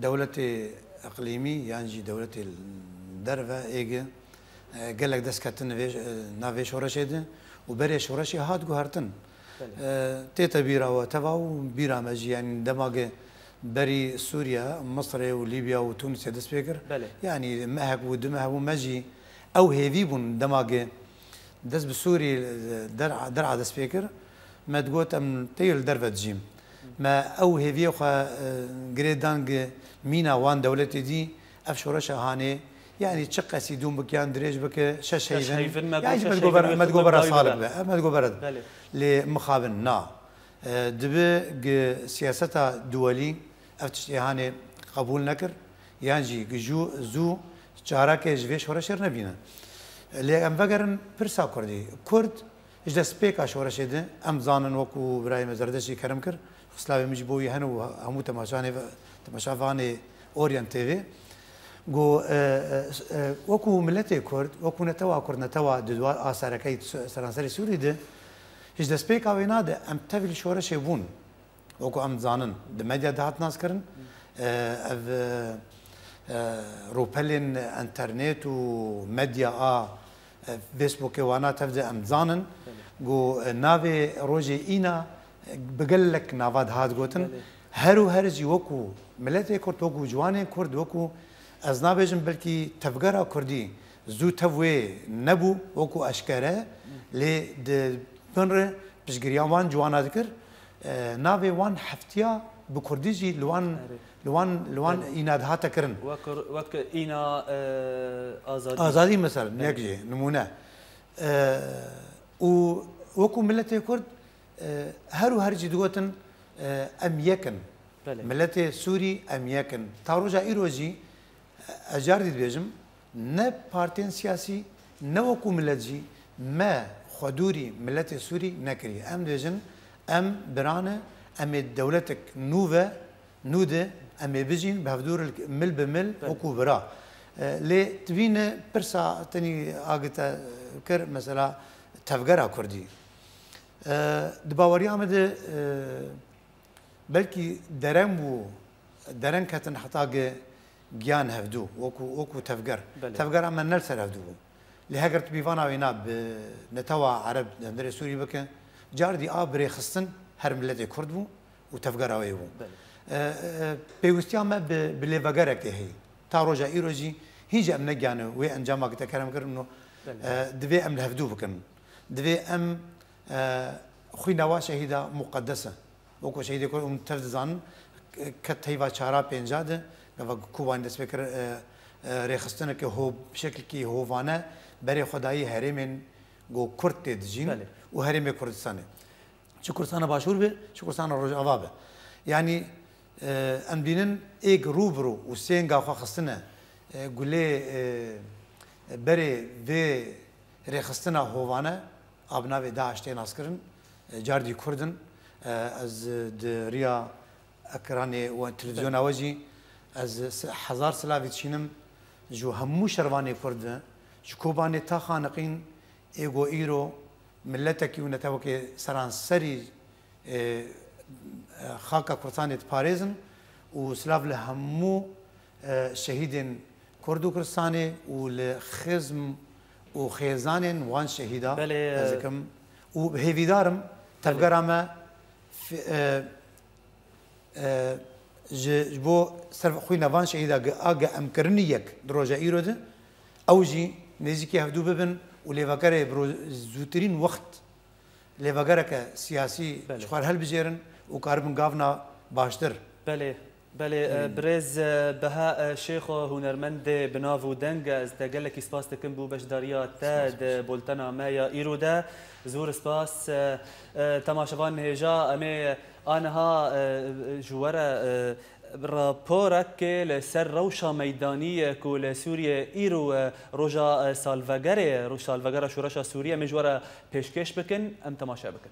dewletê iqlîmî yan jî dewletê derve êgi, e, gelek dest ketin vê, e, navê şoreşê de û berê şoreşê hat guhertin. Belê. E, tête bîra we teva û bîra me jî, yanî dema ge berî Sûriye, Misirê û Lîbya û Tûnisê dest pê kir. Belê. Yanî mehek bû, du meh bû, me jî ew hêvî bûn dema ge dest bi Sûrî, e, der'a, der'a dest pê kir. Me digot em tê li derve dijîm. Me ew hêviyê xwe, e, girê dan ge mîna wan dewletê dî, ev şoreşa hanê, yanî çi qesî dûn bike yan dirêj bike, şeş Şeş heyvin. Heyvin me Yanî got, me şeş digot heyvin bere, me wê digot bere dawî salik bide. Be, me digot bere. Belê. Lê mixabin na. E, dibe gi siyaseta duwelî ev tiştê hanê qebûl nekir, yan jî gi jû, zû çarekê ji vê şoreşê re nebîne. Lê em vegerin pirsa Kurdî. Kurd ji destpêka şoreşê de, em zanin, wekû birayê me Zerdeştî kerem kir, xwe silavê min jî bo wî hene û hemû temaşanê ve, temaşavanê Orient T V, got, e, e, e, wekû miletê Kurd, wekû netewa Kurd, netewa di dua a serekeyî seranserê Sûrî de, ji destpêka wêna de em tevlî şoreşê bûn. Wekû em dizanin, di medya de hat naskirin, e, ev, e, e, rûpelên enternet û medya a, e, Facebookê wana tev de em dizanin, Belê. Ku, e, navê rojê îna, Bi gelek nava dihat gotin. Belê. Her û her jî wekû miletê Kurd, wekû ciwanên Kurd, wekû, ez nabêjim belkî tevgera Kurdî zû tev wê nebû, wekû eşkere, lê di bin re piştgiriya wan ciwana dikir, e, navê wan heftiya bi Kurdî jî li wan, Erê. li wan, li wan Belê. îna dihate kirin. Wek, wek îna, e, azadî. Azadî mesela, Belê. yek jî nimûne. E, û wekû miletê Kurd, e, her û her jî digotin, e, em yek in. Belê. Miletê Sûrî em yek in. Ta roja îro jî, e, ez car dî dibêjim, ne partiyên siyasî, ne wekû milet jî me xwedûrî miletê Sûrî nekiriye. Em dibêjin, em bira ne, em ê dewletek nû ve, nû de, em ê bijîn, bi hevdû re mil bi mil Belê. wekû bira. E, lê tu bîne pirsa tenî agite kir, mesela tevgera Kurdî. E, di baweriya min de, e, belkî dereng bû, dereng ketin heta gi giyan hevdû, wekû, wekû tevger. Belê. Tevgera me ne li ser hevdû bû. Lê heger tu bîvana wêna bi netewa Ereb di hundirê Sûrî bike, car dî a birêxistin her miletê Kurd bû û tevgera wê bû. Belê. E, e, pêwîstiya me bi, bi lêvegerekê heye. Ta roja îro jî hîn jî em negihane wê encama ku te kerem kir, no, Belê. e, divê em li hevdû bikin. Divê em, e, xwîna wa şehîda muqedes e. Wekî şehîdê Kurd hûn tev dizanin, ket heyva çara pênca de, gava Kobanê dest pê kir, e, e, rêxistineke ho-, bi şeklekî hovane berê xwe dayî herêmên ku Kurd tê dijîn Belê. û herêmê Kurdistanê. Çi Kurdistana Başûr be, çi Kurdistana Rojava be. Yanî, e, em dînin êk rû bi rû û sênga xwe xistine, e, gulê, e, berê vê rêxistina hovane, a bi navê DAIŞ tê naskirin, e, cardî Kurd in. E, ez di riya ekranê û televizyona we jî ez se-, hezar silavî dişînim ji hemû şervanê Kurd ve, ji Kobanê ta Xaniqîn, ê ku îro miletekî û netewekê seranserî, e, e, xaka Kurdistanê diparêzin û silav li hemû, e, şehîdên Kurd û Kurdistanê û li xizm û xêzanên wan şehîda Belê, e, ez dikim û hêvîdar im Belê. tevgera me fi-, e, e, ji, ji bo ser xwîna van şehîda gi-, a ge em kirinî yek di roja îro de, ew jî nêzîkî hevdû bibin û lêvegerê bi ro-, zûtirîn wext lêvegereke siyasî Belê. ji xwe re helbijêrin û karibin gavna baştir. Belê, belê, e, Hmm. birêz, e, Beha, e, Şêxo, hunermendê bi nav û deng, ez te gelekî spas dikim bo beşdariya te Spas, di spas. bultena me ya îro de. Zor spas, e, e, temaşevan hêja, em ê aniha, e, ji we re, e, raporekê li ser rewşa meydanî, e, ku li Sûriyê îro, e, roja, e, salvegerê, roj salvegera Şoreşa Sûriyê, em ê ji we re pêşkêş bikin, em temaşe bikin.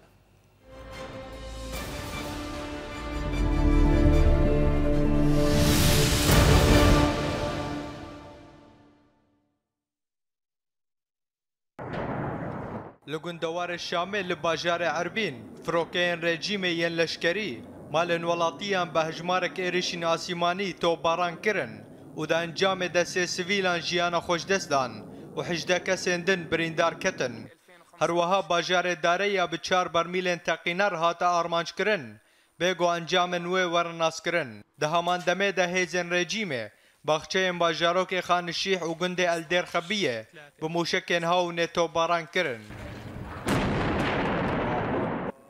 Li gundewarê Şamê li bajarê Erbîn, firokeyên rejîmê yên leşkerî malên welatiyan bi hejmarek êrişên asîmanî topbaran kirin û di encamê de sê sivîlan jiyana xwe ji dest dan û hejdeh kesên din birîndar ketin. Her wiha bajarê Dareya bi çar bermîlên teqîner hate armanc kirin, bê ku encamên wê werin naskirin. Di heman demê de hêzên rejîmê baxçeyên bajarokê Xanişîh û gundê El Dêr Xebiyê bi mûşekên hawinê topbaran kirin.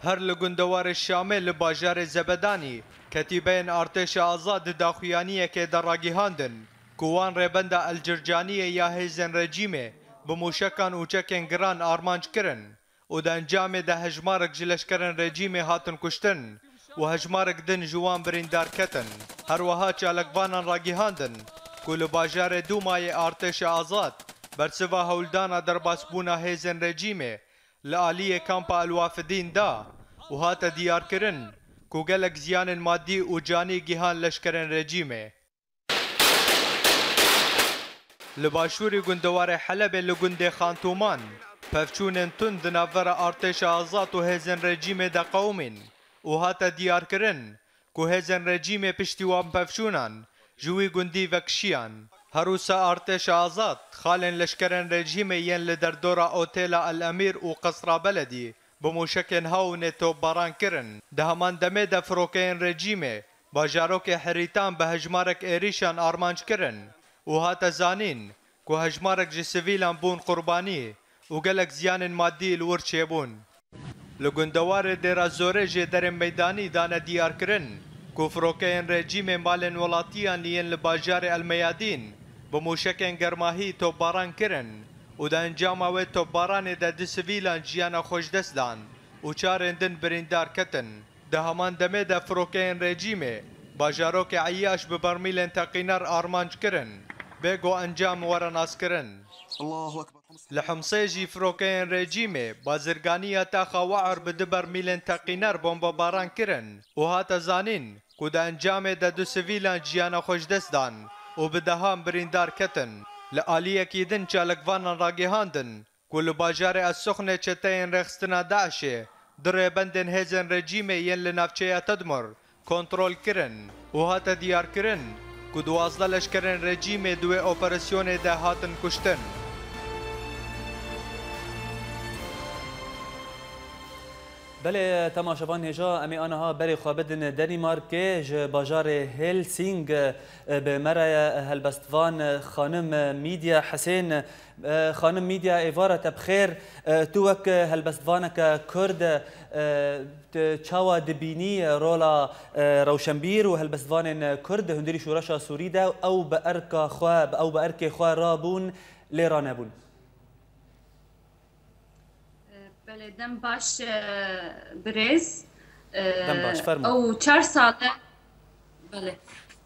Her li gundewarê Şamê li bajarê Zebedanî, ketîbeyên Artêşa Azad di daxuyaniyekê de ragihandin ku wan rêbenda El Circaniyê ya hêzên rejîmê bi mûşekan û çekên giran armanc kirin û di encamê de hejmarek ji leşkerên rejîmê hatin kuştin û hejmarek din ji wan birîndar ketin. Her wiha çalakvanan ragihandin ku li bajarê Dûmayê Artêşa Azad bersiva hewldana derbasbûna hêzên rejîmê li aliyê kampa El Wafidîn da û hate diyarkirin ku gelek ziyanên madî û canî gihan leşkerên rejîmê. Li başûrê gundewarê Helebê li gundê Xantûman, pevçûnên tund di navbera Artêşa Azad û hêzên rejîmê de qewimîn û hate diyarkirin ku hêzên rejîmê piştî wan pevçûnan ji wî gundî vekişiyan. Her wisa Artêşa Azad xalên leşkerên rejîmê yên li derdora Otêla El Emîr û Qesra Beledî bi mûşekên hawinê topbaran kirin. Di heman demê de firokeyên rejîmê bajarokê Herîtan bi hejmarek êrîşan armanc kirin û hate zanîn ku hejmarek ji sivîlan bûn qurbanî û gelek ziyanên madî li wir çêbûn. Li gundewarê Dêra Zorê jê derên meydanî dane diyarkirin ku firokeyên rejîmê malên welatiyan yên li bajarê El Meyadîn bi mûşekên germahî topbaran kirin û di encama wê topbaranê de du sivîlan jiyana xwe ji dest dan û çarên din birîndar ketin. Di heman demê de firokeyên rejîmê bajarokê Eyaş bi bermîlên teqîner armanc kirin, bê ku encam were naskirin. Li Himsê jî firokeyên rejîmê bazirganiya taxa Waer bi du bermîlên teqîner bombebaran kirin û hate zanîn ku di encamê de du sivîlan jiyana xwe ji dest dan û bi dehan birîndar ketin. Li aliyekî din çalakvanan ragihandin ku li bajarê Es-Suxnê çeteyên rêxistina DAIŞê du rêbendên hêzên rejîmê yên li navçeya Tedmur kontrol kirin û hate diyarkirin ku duwazdeh leşkerên rejîmê di wê operasyonê de hatin kuştin. Belê, temaşevan hêja, em ê aniha berê xwe bidin Denîmarkê, ji bajarê Helsing, e, bi me re ye helbestvan, e, xanim Mîdya Hisên. E, xanim Mîdya, êvara te bi xêr. E, tu wek helbestvaneke Kurd, e, tu çawa dibînî rola, e, rewşenbîr û helbestvanên Kurd di hundirî şoreşa Sûrî de? Ew bi erka xwe, ew bi erkê xwe rabûn, lê ranebûn. Belê, dem baş, e, birêz. E, Dem baş, fermo. Ew çar sal e, belê.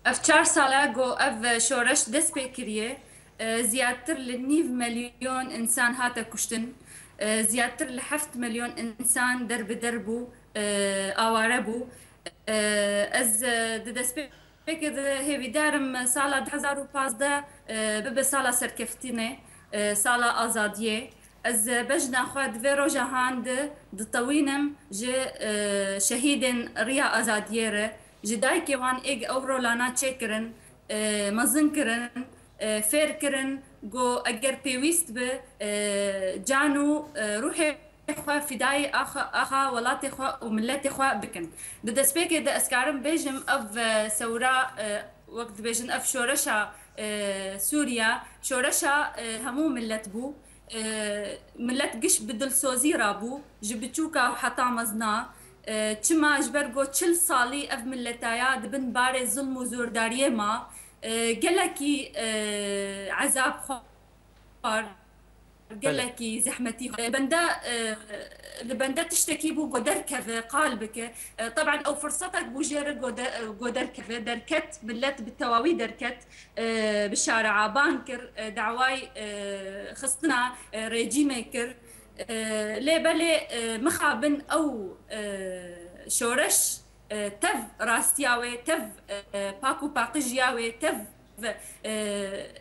Ev çar sal e ku ev şoreş dest pê kiriye. E, ziyadtir li nîv milyon însan hate kuştin. E, ziyadtir li heft milyon însan derbider bû, e, aware bû. E, ez, e, di destpê Pêkê de hêvîdar im sala du hezar û pazdeh, e, bibe sala serkeftinê, e, sala azadiyê. Ez, e, bejna xwe di vê roja han de ditewînim ji, e, şehîdên Riya Azadiyê re, ji dayikê wan ê ew rolana çêkirin, e, mezin kirin, e, fêr kirin, ku eger pêwîst be, e, can û, e, ruhê xwe fidayê axa, axa welatê xwe û miletê xwe bikin. Di destpêkê de ez karim bêjim ev, e, sewra, e, wek dibêjin ev şoreşa, e, Sûriya, şoreşa, e, hemû milet bû. E, milet giş bi dilsozî rabû, ji biçûka heta mezna. E, çima ji ber ku çil salî ev miletaya di bin barê zilm û zordariyê ma, e, gelekî, e, ezab xwar. Belê. Gelekî zehmetî. Bende, e, li bende tiştekî bû ku derkeve, qal bike. E, teban ew firsetek bû jê re ku de-, ku derkeve. Derket, millet bi tewawî derket, e, bi şareaban kir, e, daway, e, xistina, e, rejîmê kir. E, lê belê, e, mixabin ew, e, şoreş, e, tev rastiya wê, tev, e, pak û paqijiya wê, tev, e,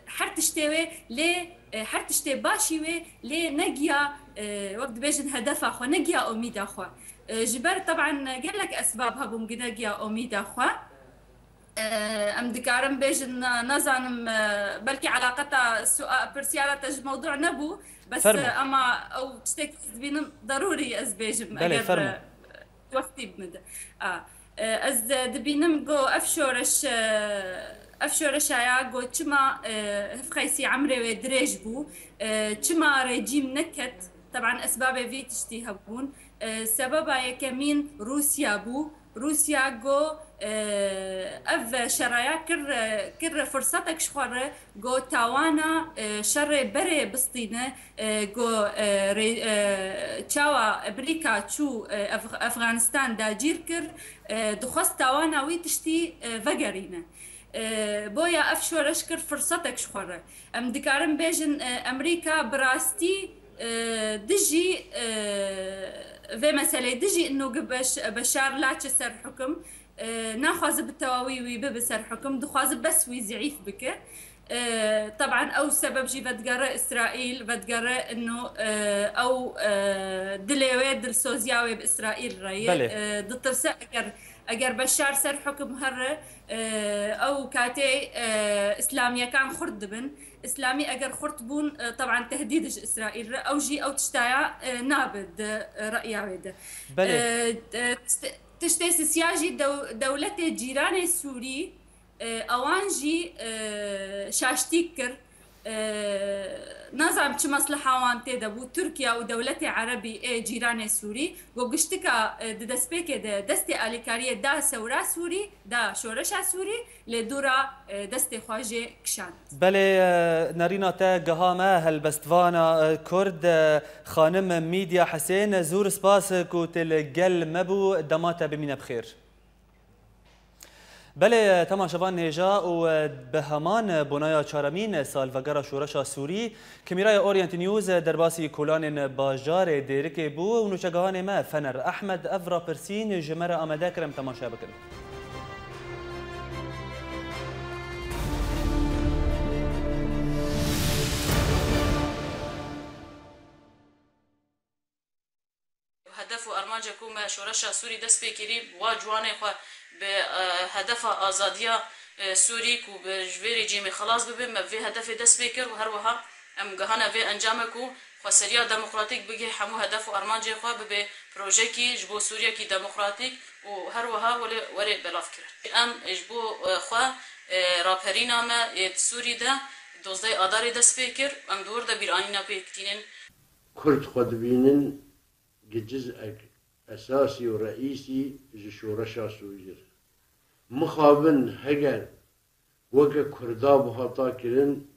her tiştê wê, lê, e, her tiştê başî wê, lê negiya, e, wek dibêjin hedefa xwe, negiya omîda xwe. E, ji ber teban gelek esbab hebûn ku negiya omîda xwe. E, em dikarin bêjin, na-, nazanim, e, belkî eleqeta sua-, pirsiyara te ji mewdû nebû, bes, Fermo. E, ama ew tiştekî ez dibînim derûrî ez bêjim, Belê, eger, fermo. e, wextî bi min de. A, e, ez, e, dibînim ku ev şoreş, e, ev şoreşa ya ku çima, e, hevqeysî emrê wê dirêj bû, e, çima rejîm neket, teban esbabê vî tiştî hebûn. E, sebeba yekemîn Rûsya bû. Rûsya ku, e, ev şeraya kir, kir firsetek ji xwe re, ku tawana, e, şerê berê bistîne, e, ku, e, rê-, e, çawa Amerîka çû, e, Af-, Afganistan dagîr kir, e, dixwest tawana wî tiştî, e, vegerîne. E, boya ev şoreş kir firsetek ji xwe re. Em dikarin bêjin, e, Amerîka bi rastî, e, dijî, e, vê meseleyê, dijî ino ku Beş-, Beşar laçe ser hukum, e, naxwaze bi tewawî wî bibe ser hukum, dixwaze bes wî zîîf bike. E, teban ew sebeb jî vedigere Îsraîl, vedigere ino, e, ew, e, dilê wê, dilsoziya wê bi Îsraîl re ye. Belê. E, ditirse eger, eger Beşar ser hukum here, e, ew katê, e, îslamiyekan xurt dibin. Îslamî eger xurt bûn, e, teban tehdîd ji Îsraîl re, ew jî ew tiştaya, e, nabe di, e, re'ya wê de. Belê. E, e, tişt-, tiştê sisiya jî dew-, dewletê cîranê Sûrî, e, ewan jî, e, şaştî kir. E, nazanim çi mesleha wan tê de bû. Tirkiye û dewletê erebî ê cîranê Sûrî, got giştika, e, di destpêkê de destê alîkariyê da sewra Sûrî, da şoreşa Sûrî, lê dûra, e, destê xwe jê kişand. Belê, e, nerîna te giha me helbestvana, e, Kurd, e, xanim Mîdya Hisên, zûr spas ku tu li gel me bû, dema te bimîne bi xêr. Belê, temaşevan hêja û, e, bi heman, e, bonaya çaremîn, e, salvegera şoreşa Sûrî, Kamîraya Orient News, e, derbasî kolanên bajarê Dêrikê bû û nûçegihanê me Fener Ehmed ev rapirsîn ji me re amade kir, em temaşe bikin. Hedef û armanca ku me şoreşa Sûrî dest pê kirî, wa ciwanê xwe bi, e, hedefa azadiya, e, Sûrî ku bi, ji vê rejîmê xelas bibe, me bi vê hedefê dest pê kir û her wiha em gihane vê encame ku xweseriya demokratîk bigihê hemû hedef û armancê xwe, bibe projekî ji bo Sûriyekî demokratîk û her wiha were, were belavkirin. Em ji bo, e, xwe, e, raperîna me yê di Sûrî de dozdeh Adarê dest pê kir, em di wir de bîranîna pêk tînin. Kurd xwe dibînin gicizek esasî û reîsî ji şoreşa Sûrî re. Mixabin heger weke Kurda bihata kirin,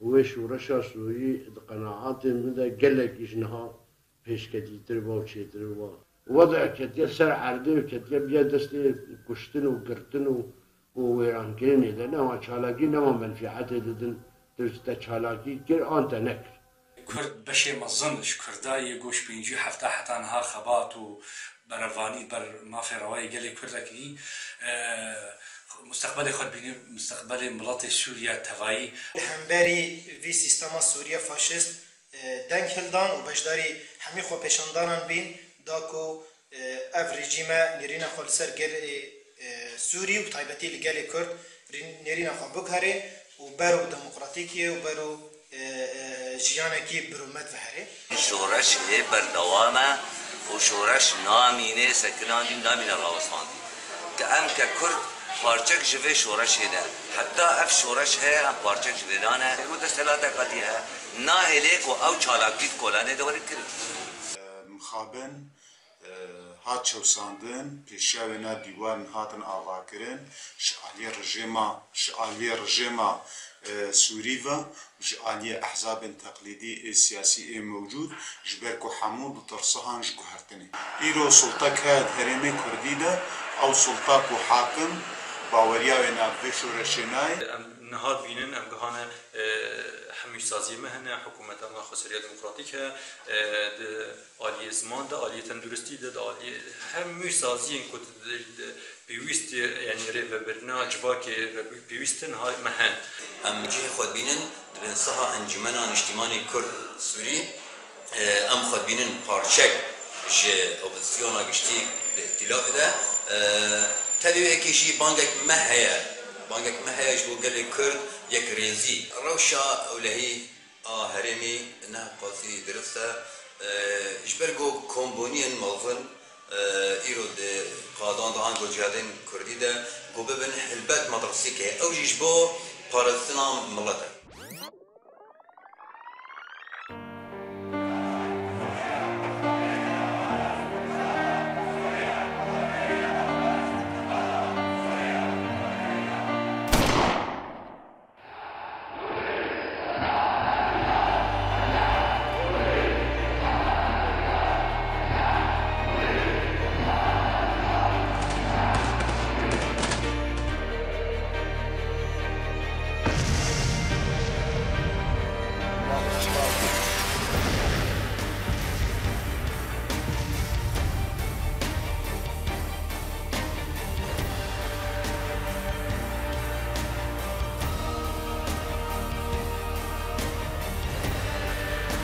wê şoreşa Sûrî di qenaetê min de gelekî ji niha pêşketîtir ba û çêtir ba. Wede ketiye ser erdê û ketiye biya destê kuştin û girtin û û wêrankirinê de nema çalakî, nema menfîetê didin, tu ji te çalakî kir an te nekir. Kurd beşê mezin ji Kurda yê ku ji pêncî û hefta heta niha xebat û berevanî ber mafê rewayê gelê Kurd de kirî. E, musteqbelê xwe dibîne, musteqbelê miletê Sûriye tevayî. Hemberî vî sîstema Sûriye faşîst, e, deng hildan û beşdarî hemî xwepêşandanan bîn, da ku, e, ev rejîme nêrîna xwe li ser gelê, e, Sûrî û bi taybetî li gelê Kurd rî-, nêrîna xwe biguherê û ber û demokratîkiyê û ber û, e, e, jiyanekî birûmet veherê. Şoreş hê berdewam e û şoreş namîne sekinandî û namîne rawestandî. Ke em ke Kurd parçek ji vê şoreşê ne. Heta ev şoreş heye, em parçek ji vê de ne. Ku desthilateka dî heye, nahêlê ku ew çalakî di kolanê de were kirin. Mixabin, e, hat çewsandin, pêşiya wê na dîwarin hatin avakirin, ji aliyê rejêma, ji aliyê rejêma, e, Sûrî ve, ji aliyê ehzabên teqlîdî ê siyasî ê mewcûd, ji ber ku hemû ditirsihan ji guhertinê. Îro sultek heye di herêmê Kurdî de, ew sulta ku hakim baweriya wê ne bi vê şoreşê nayê. Em niha dibînin, em gihane, e, hemûsaziyê me hene, hikûmeta me xweseriya demokratîk heye, e, di aliyê ziman de, aliyê tenduristî de, di aliyê hemû saziyên ku di, di, di pêwîst, yanî rêvebirina civakê re pêwîst in, ha, me hene. Em cihê xwe dibînin di bin saha Encûmena Niştîmanî Kurd Sûrî, e, em xwe dibînin parçek ji opozîsyona giştî di îtîlafê de. E, tevî wê yekê jî bangek me heye, bangek me heye ji bo gelê Kurd yekrêzî. Rewşa ewlehî a herêmî ne qasî dirist e. E, ji ber ku kombûniyên mezin, e, îro di qadan de ango cihadên kurdî de ku bibin helbet matrasîkê, ew jî ji bo parastina milet e.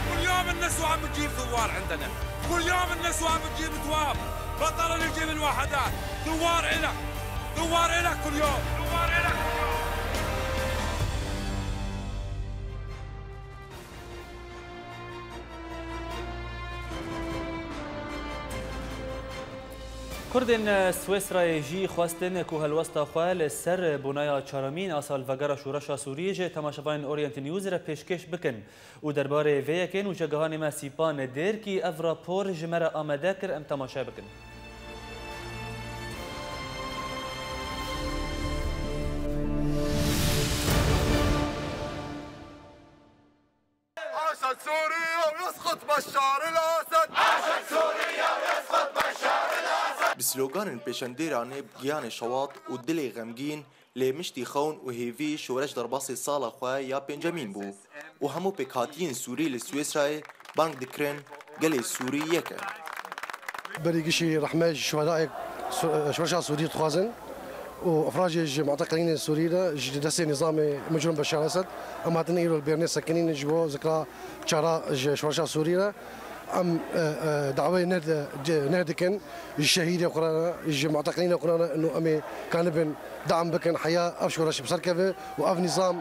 كل يوم النسوان بتجيب ثوار عندنا، كل يوم النسوان بتجيب ثوار، بطلنا نجيب الوحدات، ثوار إلك، ثوار إلك كل يوم، ثوار إلك كل يوم. Kurdên Swêsrayê jî xwestin ku helwesta xwe li ser bonaya çaramîn a salvegera şoreşa Sûriyê ji temaşevanên Orient News re pêşkêş bikin û derbarê vê yekê nûçegihanê me Sîpan Dêrkî ev rapor ji me re amade kir, em temaşe bikin. عاشت سوريا ويسقط بشار الأسد. عاشت سوريا ويسقط بشار الأسد. Bi sloganên pêşendêranê bi giyanê şewat û dilê xemgîn lê miştî xewn û hêvî şoreş derbasê sala xwe ya pêncemîn bû û hemû pêkhatiyên Sûrî li Swêsrayê bang dikirin gelê Sûrî yek e. Berî gişî rehme ji şuhedayê Su-, şoreşa Sûrî dixwazin û ifrajê ji muteqilînên Sûrî re ji destê nîzamê micrûm Beşar Esed. Em hatin îro li bêrnê sekinîn ji bo zikra çara ji şoreşa Sûrî re. Em, e, e, dawê neh de, ce-, neh dikin ji şehîdê xwe re, ji muteqilînê xwe re, û em ê kanibin dam bikin heya ev şoreş bi ser keve û ev nîzam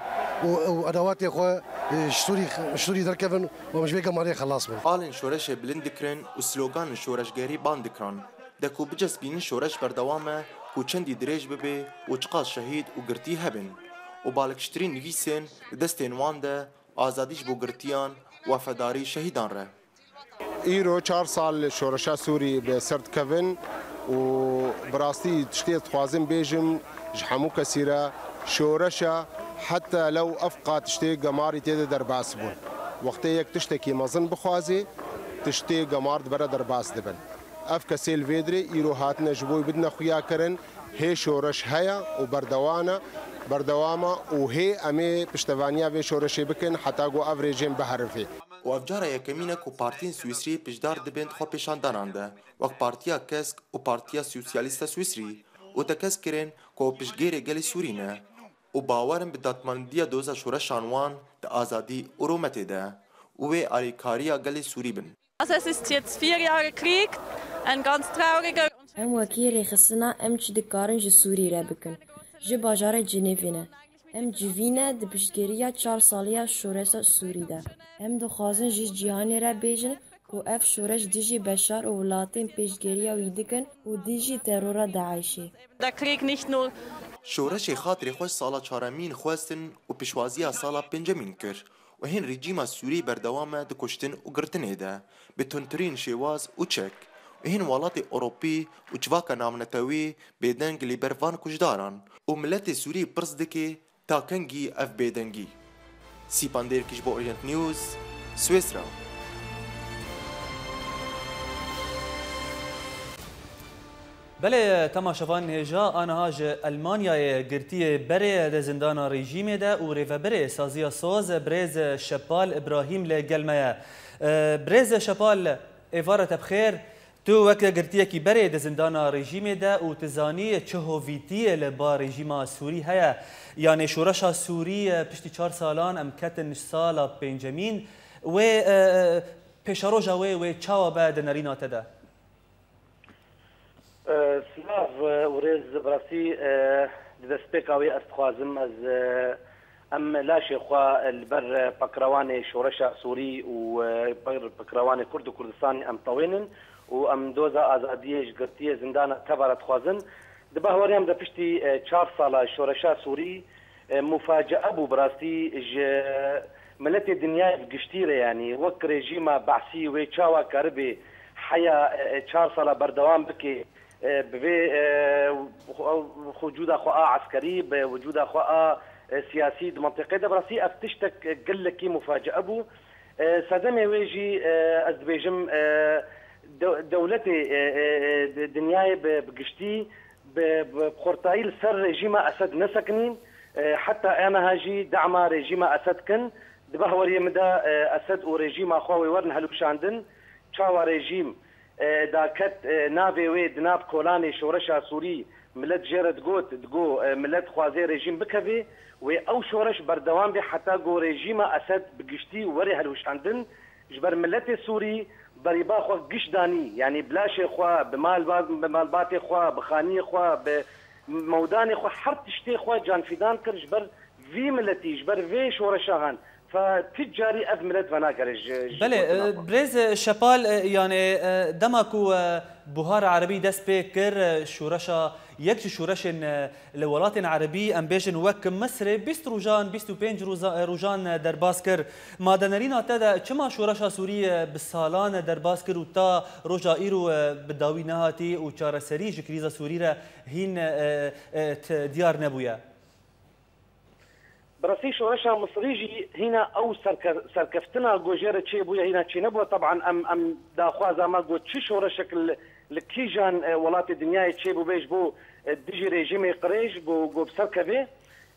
û, û edawatê xwe, e, ji Sûrî, ji Sûrî derkevin û em ji vê gemariyê xelas bin. Alên şoreşê bilind dikirin û sloganên şoreşgerî bang dikirin. De ku bicespînin şoreş berdewam e, ku çendî dirêj bibe û çiqas şehîd û girtî hebin. Û balikiştirîn nivîsên di destên wan de, azadî ji bo girtiyan, wefedarî şehîdan re. Îro çar sal şoreşa Sûrî bi ser dikevin û bi rastî tiştê dixwazim bêjim ji hemû kesî re, şoreşa heta lew ev qat tiştê gemarî tê de derbas bûn. Wextê yek tiştekî mezin bixwazê, tiştê gemar dibere derbas dibin. Ev kesê li vê dirê îro hatine ji bo bidine xuyakirin, hê şoreş heye û berdewan e, berdewam e û hê em ê piştevaniya vê şoreşê bikin heta ku ev rejîm biherive. Û ev cara yekemîn e ku partiyên Swîsrî piştdar dibin di xwepêşandanan de, wek Partiya Kesk û Partiya Sosyalîst a Swîsrî, û tekez kirin ku ew piştgêrê gelê Sûrî ne û bawer in bi dadmandiya doza şoreşan wan di azadî û rûmetê de û wê alîkariya gelê Sûrî bin. Also es ist jetzt vier Jahre Krieg, ein ganz trauriger und Em wekî rêxistina em çi dikarin ji Sûrî re bikin, ji bajarê Cinêvê ne. Em civî ne di piştgiriya çar saliya şoreşa Sûrî de. Em dixwazin ji cîhanê re bêjin ku ev şoreş dijî Beşar û welatên pêşgiriya wî dikin û dijî terora DAIŞê. Der Krieg nicht nur Şoreşê Xatirê Xweş sala çaremîn xwestin û pişwaziya sala pêncemîn kir. Û hên rejîma Sûrî berdewam e di kuştin û girtinê de, bi tundtirîn şêwaz û çek. Û hên welatê Ewropî û civaka navnetewî bêdeng li ber van kujdaran. Û miletê Sûrî pirs dike, ta kengî ev bêdengî? Sîpan Dêrkî ji bo Orient News, Swêsra. Belê, temaşevan hêja, aniha ji Elmanyayê girtiyê berê di zindana rejîmê de û rêvebirê Saziya Soz, birêz Şepal Îbrahîm li gel me ye. E, birêz Şepal, êvara te bi xêr. Tu weke girtiyekî berê di zindana rejîmê de û tu zanî çi hovîtiyê li ba rejîma Sûrî heye. Yanê şoreşa Sûrî, e, piştî çar salan em ketin sala pêncemîn. Wê, e, e, pêşeroja wê, wê çawa be di nerîna te de? E, silav, e, û rêz, bi rastî, e, di destpêka wê ez dixwazim, ez, e, em laşê xwe li ber, e, pekrewanê şoreşa Sûrî û, e, ber pekrewanê Kurd û Kurdistanê em tewênin û em doza azadiyê ji girtiyê zindana teva re dixwazin. Di behwarê em de piştî, e, çar sala şoreşa Sûrî, e, mufacee bû bi rastî ji miletê dinyayê bi giştî re, yanî wek rejîma Be'sî wê çawa karibê heya, e, e, çar sala berdewam bike, e, bi vê, e, xwe, xwe wicûda xwe a eskerî, bi wicûda xwe a, e, siyasî di mentiqê de bi rastî ev tiştek gelekî mufacee bû. E, sedemê wê jî, e, ez dibêjim, e, de-, dewletê, e, e, e, di-, dinyayê bi, bi giştî bi, bi xurtayî li ser rejîma Esed nesekinîn, e, heta êniha jî dema rejîma Esed kin. Di behwariyê min de, e, Esed û rejîma xwe wê werin hilweşandin. Çawa rejîm, e, daket, e, navê wê di nav kolanê şoreşa Sûrî, milet jê re digot, digo, e, milet dixwaze rejîm bikeve, wê ew şoreş berdewam be heta ku rejîma Esed bi giştî were hilweşandin. Ji ber miletê Sûrî berîba xwe giş danî, yanî bi laşê xwe, bi malba-, bi malbatê xwe, bi xaniyê xwe, bi mewdanê xwe, her tiştê xwe canfîdan kir ji ber vî miletî, ji ber vê şoreşa han. Fa tu carî ev milet venagere ji, ji Belê, gotina e, xwe. Birêz, e, Şepal, e, yani, e, dema ku, e, Buhara Erebî dest pê kir, e, şoreşa, yek ji şoreşên, e, li welatên Erebî, em bêjin wek Misirê, bîst rojan, bîst û pênc roza-, e, rojan, e, derbas kir. Madenerîna te de çima şoreşa Sûrî, e, bi salan, e, derbas kir û ta roja îro, e, bi dawî nehatî û çareserî ji krîza Sûrî re hîn, e, e, t-, diyar nebûye? Bi rastî şoreşa Misirî jî hîna ew serke-, serkeftina ku jê re çêbûye hîna çênebûye. Teban em, em daxwaza me got çi şoreşek li, li kîjan, e, welatê dinyayê çêbûbe ji bo, e, dijî rejîmê qirêj ku, ku bi ser kevê.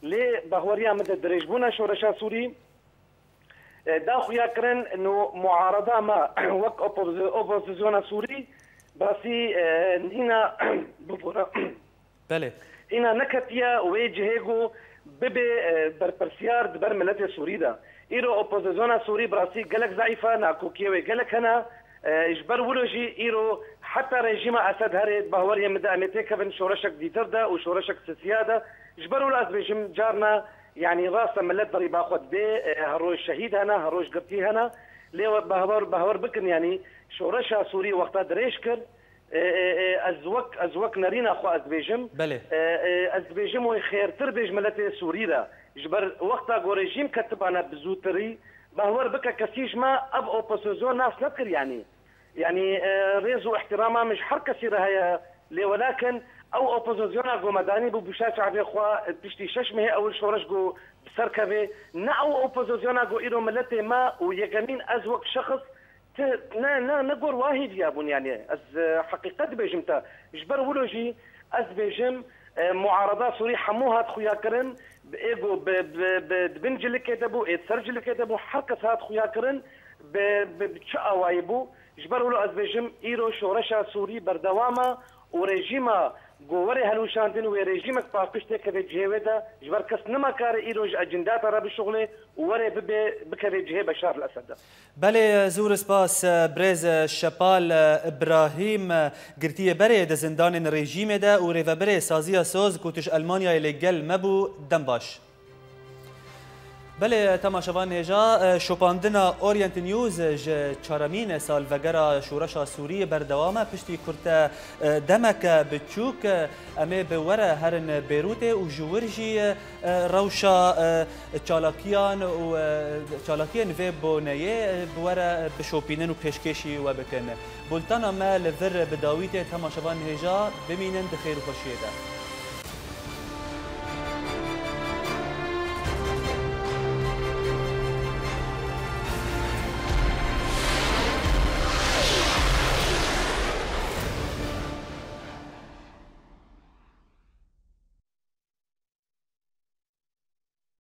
Lê bahweriya min de dirêjbûna şoreşa Sûrî, e, da xuya kirin, no muarada me wek opozi-, opozisyona Sûrî, bi rastî, e, hîna bibûra. Belê. Hîna neketiye wê cihê ku bibe, e, berpirsiyar di ber miletê Sûrî de. Îro opozisyona Sûrî bi rastî gelek zeîf e, nakokiyê wê gelek hene. E, ji ber wilo jî îro heta rejîma Esed herê, di baweriyê min de em ê têkevin şoreşek dîtir de û şoreşek sisiya de. Ji ber wilo ez dibêjim carna, yanî rast e milet berî ba xwe didê, e, her roj şehîd hene, her roj girtî hene. Lê we behwer, behwer bikin, yanî şoreşa Sûrî wexta dirêj kir, e, e, e, ez wek, ez wek nerîna xwe ez dibêjim. Belê. E, e, ez dibêjim wê xêrtir bê ji miletê Sûrî re. Ji ber wexta ku rejîm ketibane bi zûtirî, behwer bike kesî ji me ev opozisyon nas nedikir, yanî. Yanî, e, rêz û ihtirama min ji her kesî re heye, lê welakin ew opozisyona ku me danîbû bûşa çavê xwe, piştî şeş mehê ewil şoreş ku bi ser kevê, ne ew opozisyona ku îro miletê me û yekemîn ez wek şexs, ti ne, ne, ne gor wa hêviya bûn, yanî ez, e, heqîqet dibêjim te. Ji ber wilo jî ez dibêjim, e, muarada Sûrî hemû hat xuya kirin, bi ê ku bi, bi, bi, di bin cilikê de bû, ê di ser cilikê de bû, her kes hat xuya kirin, bi, bi, bi çi awayî bû. Ji ber wilo ez dibêjim, îro şoreşa Sûrî berdewam e û rejîma ku were helwişandin wê rejîmek paqij têkeve cihê wê de, ji ber kes nima kare îro ji ecindata re bişuxulê û were bibe, bikeve cihê Beşar el-Esed de. Belê, zûr spas, birêz Şepal Îbrahîm, girtiye berê di zindanên rejîmê de û rêvebirê Saziya Soz ku tu ji Elmanyayê lê gel me bû, dem baş. Belê, temaşevan hêja, şopandina Orient News ji çaremîn salvegera şoreşa Sûrî berdewam e. Piştî kurte demeke biçûk, em ê bi we re herin Bêrûtê û ji wir jî, rewşa, çalakiyan û, çalakiyên vê boneyê, bi we re bişopînin û pêşkêşî we bikin. Bultena me li vir bi dawî tê, temaşevan hêja, bimînin di xêr û xweşiyê de.